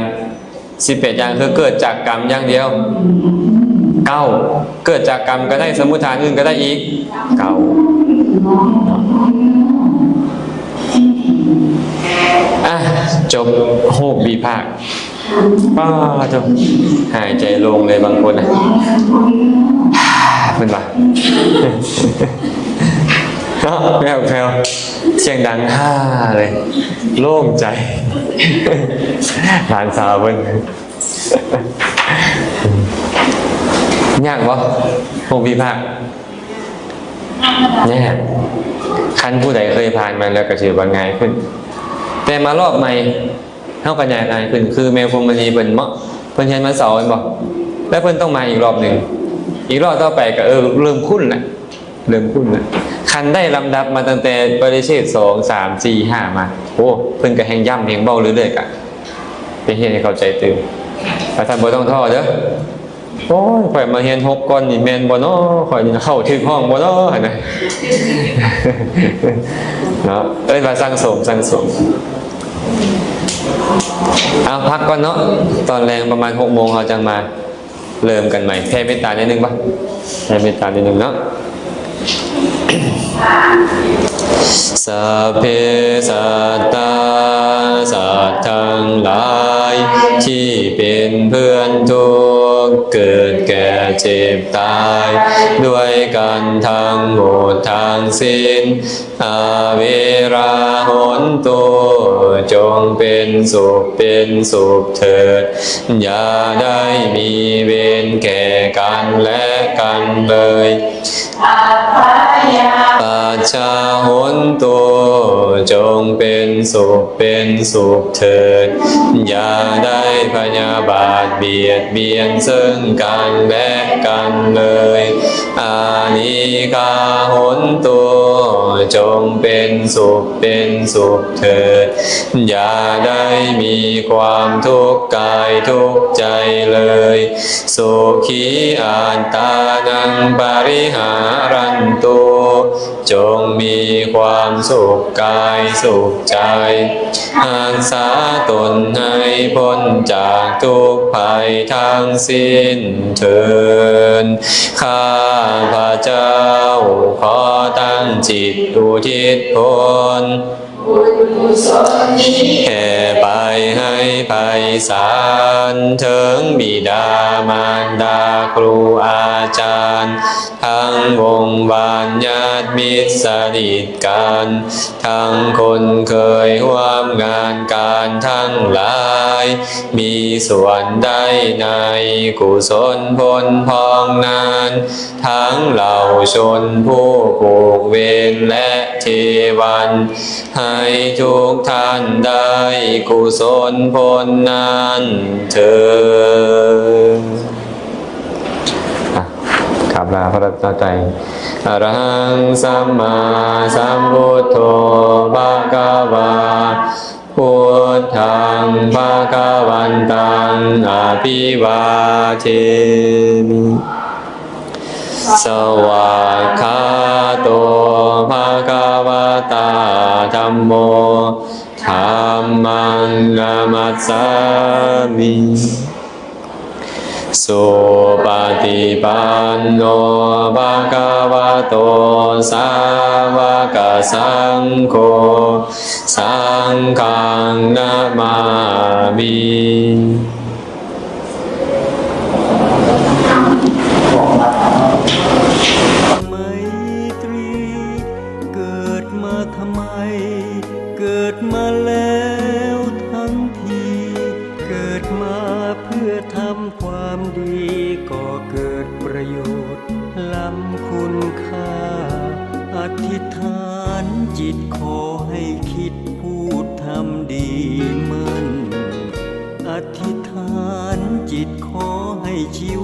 ສິບແປດຢ່າງຄືເກີດຈາກກຳຢ່າງດຽວ ເກົ້າ ເກີດຈາກກຳກໍໄດ້ ສົມມຸດຖານອື່ນກໍໄດ້ອີກ ເກົ້າ ອ່ະ ຈົບຮູບວິພາກ. ປ້າໂທ້ ຫາຍໃຈໂລ່ງເລີຍບາງຄົນນະ ເພິ່ນວ່າ ເນາະ ແຜ່ວໆ ສຽງດັງ ຮາ ເລີຍ ໂລ່ງໃຈ ຫຼານສາວເພິ່ນ. ຍາກບໍ່? ຮູບວິພາກ ຍາກ. ຄັນຜູ້ໃດເຄີຍຜ່ານມາແລ້ວກໍຖືວ່າງ່າຍຂຶ້ນ ແຕ່ມາລອບໃໝ່ ເຮົາກໍຍາກງ່າຍຂຶ້ນ. ຄືແມ່ພົມມະນີເພິ່ນເນາະ ເພິ່ນຮຽນວັນເສົາແມ່ນບໍ່? ແລ້ວເພິ່ນຕ້ອງມາອີກລອບໜຶ່ງ ອີກລອບຕໍ່ໄປກໍ ເອີ ເລີ່ມຄຸ້ນແລ້ວ ເລີ່ມຄຸ້ນແລ້ວ. ຄັນໄດ້ລຳດັບມາຕັ້ງແຕ່ປະລິເຊດສອງ ສາມ ສີ່ ຫ້າ ມາ ໂອ້ ເພິ່ນກໍແຮ່ງຢ້ຳແຮ່ງເວົ້າເລື້ອຍໆ ກະໄປເຮັດໃຫ້ເຂົ້າໃຈຕື່ມ. ວ່າຊັ້ນ ບໍ່ຕ້ອງທໍ້ເດີ້. ໂອ້ຍ ຂ້ອຍມາຮຽນຫົກກ່ອນນີ້ແມ່ນບໍ່ນໍ ຂ້ອຍນີ້ເຂົ້າຖືກຫ້ອງບໍ່ນໍ ຫັ້ນນະ ເນາະ. ເອີ້ນວ່າສັ່ງສົມ ສັ່ງສົມ. ເອົາ ພັກກ່ອນເນາະ ຕອນແລງປະມານຫົກໂມງເຮົາຈັ່ງມາເລີ່ມກັນໃໝ່. ແຜ່ເມດຕາໜ້ອຍໜຶ່ງປະ ແຜ່ເມດຕາໜ້ອຍໜຶ່ງເນາະ. ສັບເພ ສັດຕາ ສັດທັງຫຼາຍ ທີ່ເປັນເພື່ອນທຸກ ເກີດແກ່ເຈັບຕາຍ ດ້ວຍກັນທັງໝົດທັງສິ້ນ ອະເວລາຫົນຕຸ ຈົ່ງເປັນສຸກເປັນສຸກເຖີດ ຢ່າໄດ້ມີເວນແກ່ກັນແລະກັນເລີຍ. ອັບພະຍາປັດຊາຫົນຕຸ ຈົ່ງເປັນສຸກເປັນສຸກເຖີດ ຢ່າໄດ້ພະຍາບາດບຽດບຽນເຊິ່ງກັນແລະກັນເລີຍ. ອານີກາຫົນຕຸ ຈົ່ງເປັນສຸກເປັນສຸກເຖີດ ຢ່າໄດ້ມີຄວາມທຸກກາຍທຸກໃຈເລີຍ. ສຸຂີອັດຕານັງປະລິຫາຣັນຕຸ ຈົ່ງມີຄວາມສຸກກາຍສຸກໃຈ ຮັກສາຕົນໃຫ້ພົ້ນຈາກທຸກໄພທັງສິ້ນເທີ້ນ. ຂ້າພະເຈົ້າຂໍຕັ້ງຈິດອຸທິດຜົນ ແຜ່ໄປໃຫ້ໄພສານ ເຖິງບິດາມານດາ ຄູອາຈານ ທັງວົງວານຍາດມິດສະໜິດກັນ ທັງຄົນເຄີຍຮ່ວມງານການທັງຫຼາຍ ມີສ່ວນໄດ້ໃນກຸສົນຜົນພອງນານ ທັງເຫຼົ່າຊົນຜູ້ຜູກເວນ ແລະ ເທວັນ ໃຫ້ທຸກທ່ານໄດ້ກຸສົນຜົນນັ້ນເທີ້ນ. ອ່ະ ກາບລາພະລັດຕະນະໄຕ. ອະລະຫັງ ສຳມາສຳພຸດໂທ ພະຄະວາ ພຸດທັງ ພະຄະວັນຕັງ ອະພິວາເທມິ. ສະຫວາກຂາໂຕ ພະຄະວະຕາ ທຳໂມ ທຳມັງ ນະມັດສາມິ. ສຸປະຕິປັນໂນ ພະຄະວະໂຕ ສາວະກະສັງໂຄ ສັງຄັງ ນະມາມິ. ໄມຕຣີ ເກີດມາທຳໄມ? ເກີດມາແລ້ວທັງທີ ເກີດມາເພື່ອທຳຄວາມດີ ກໍເກີດປະໂຫຍດລ້ຳຄຸນຄ່າ. ອະທິຖານຈິດຂໍໃຫ້ຄິດ ພູດທຳດີໝັ້ນ ອະທິຖານຈິດຂໍໃຫ້ຊີວ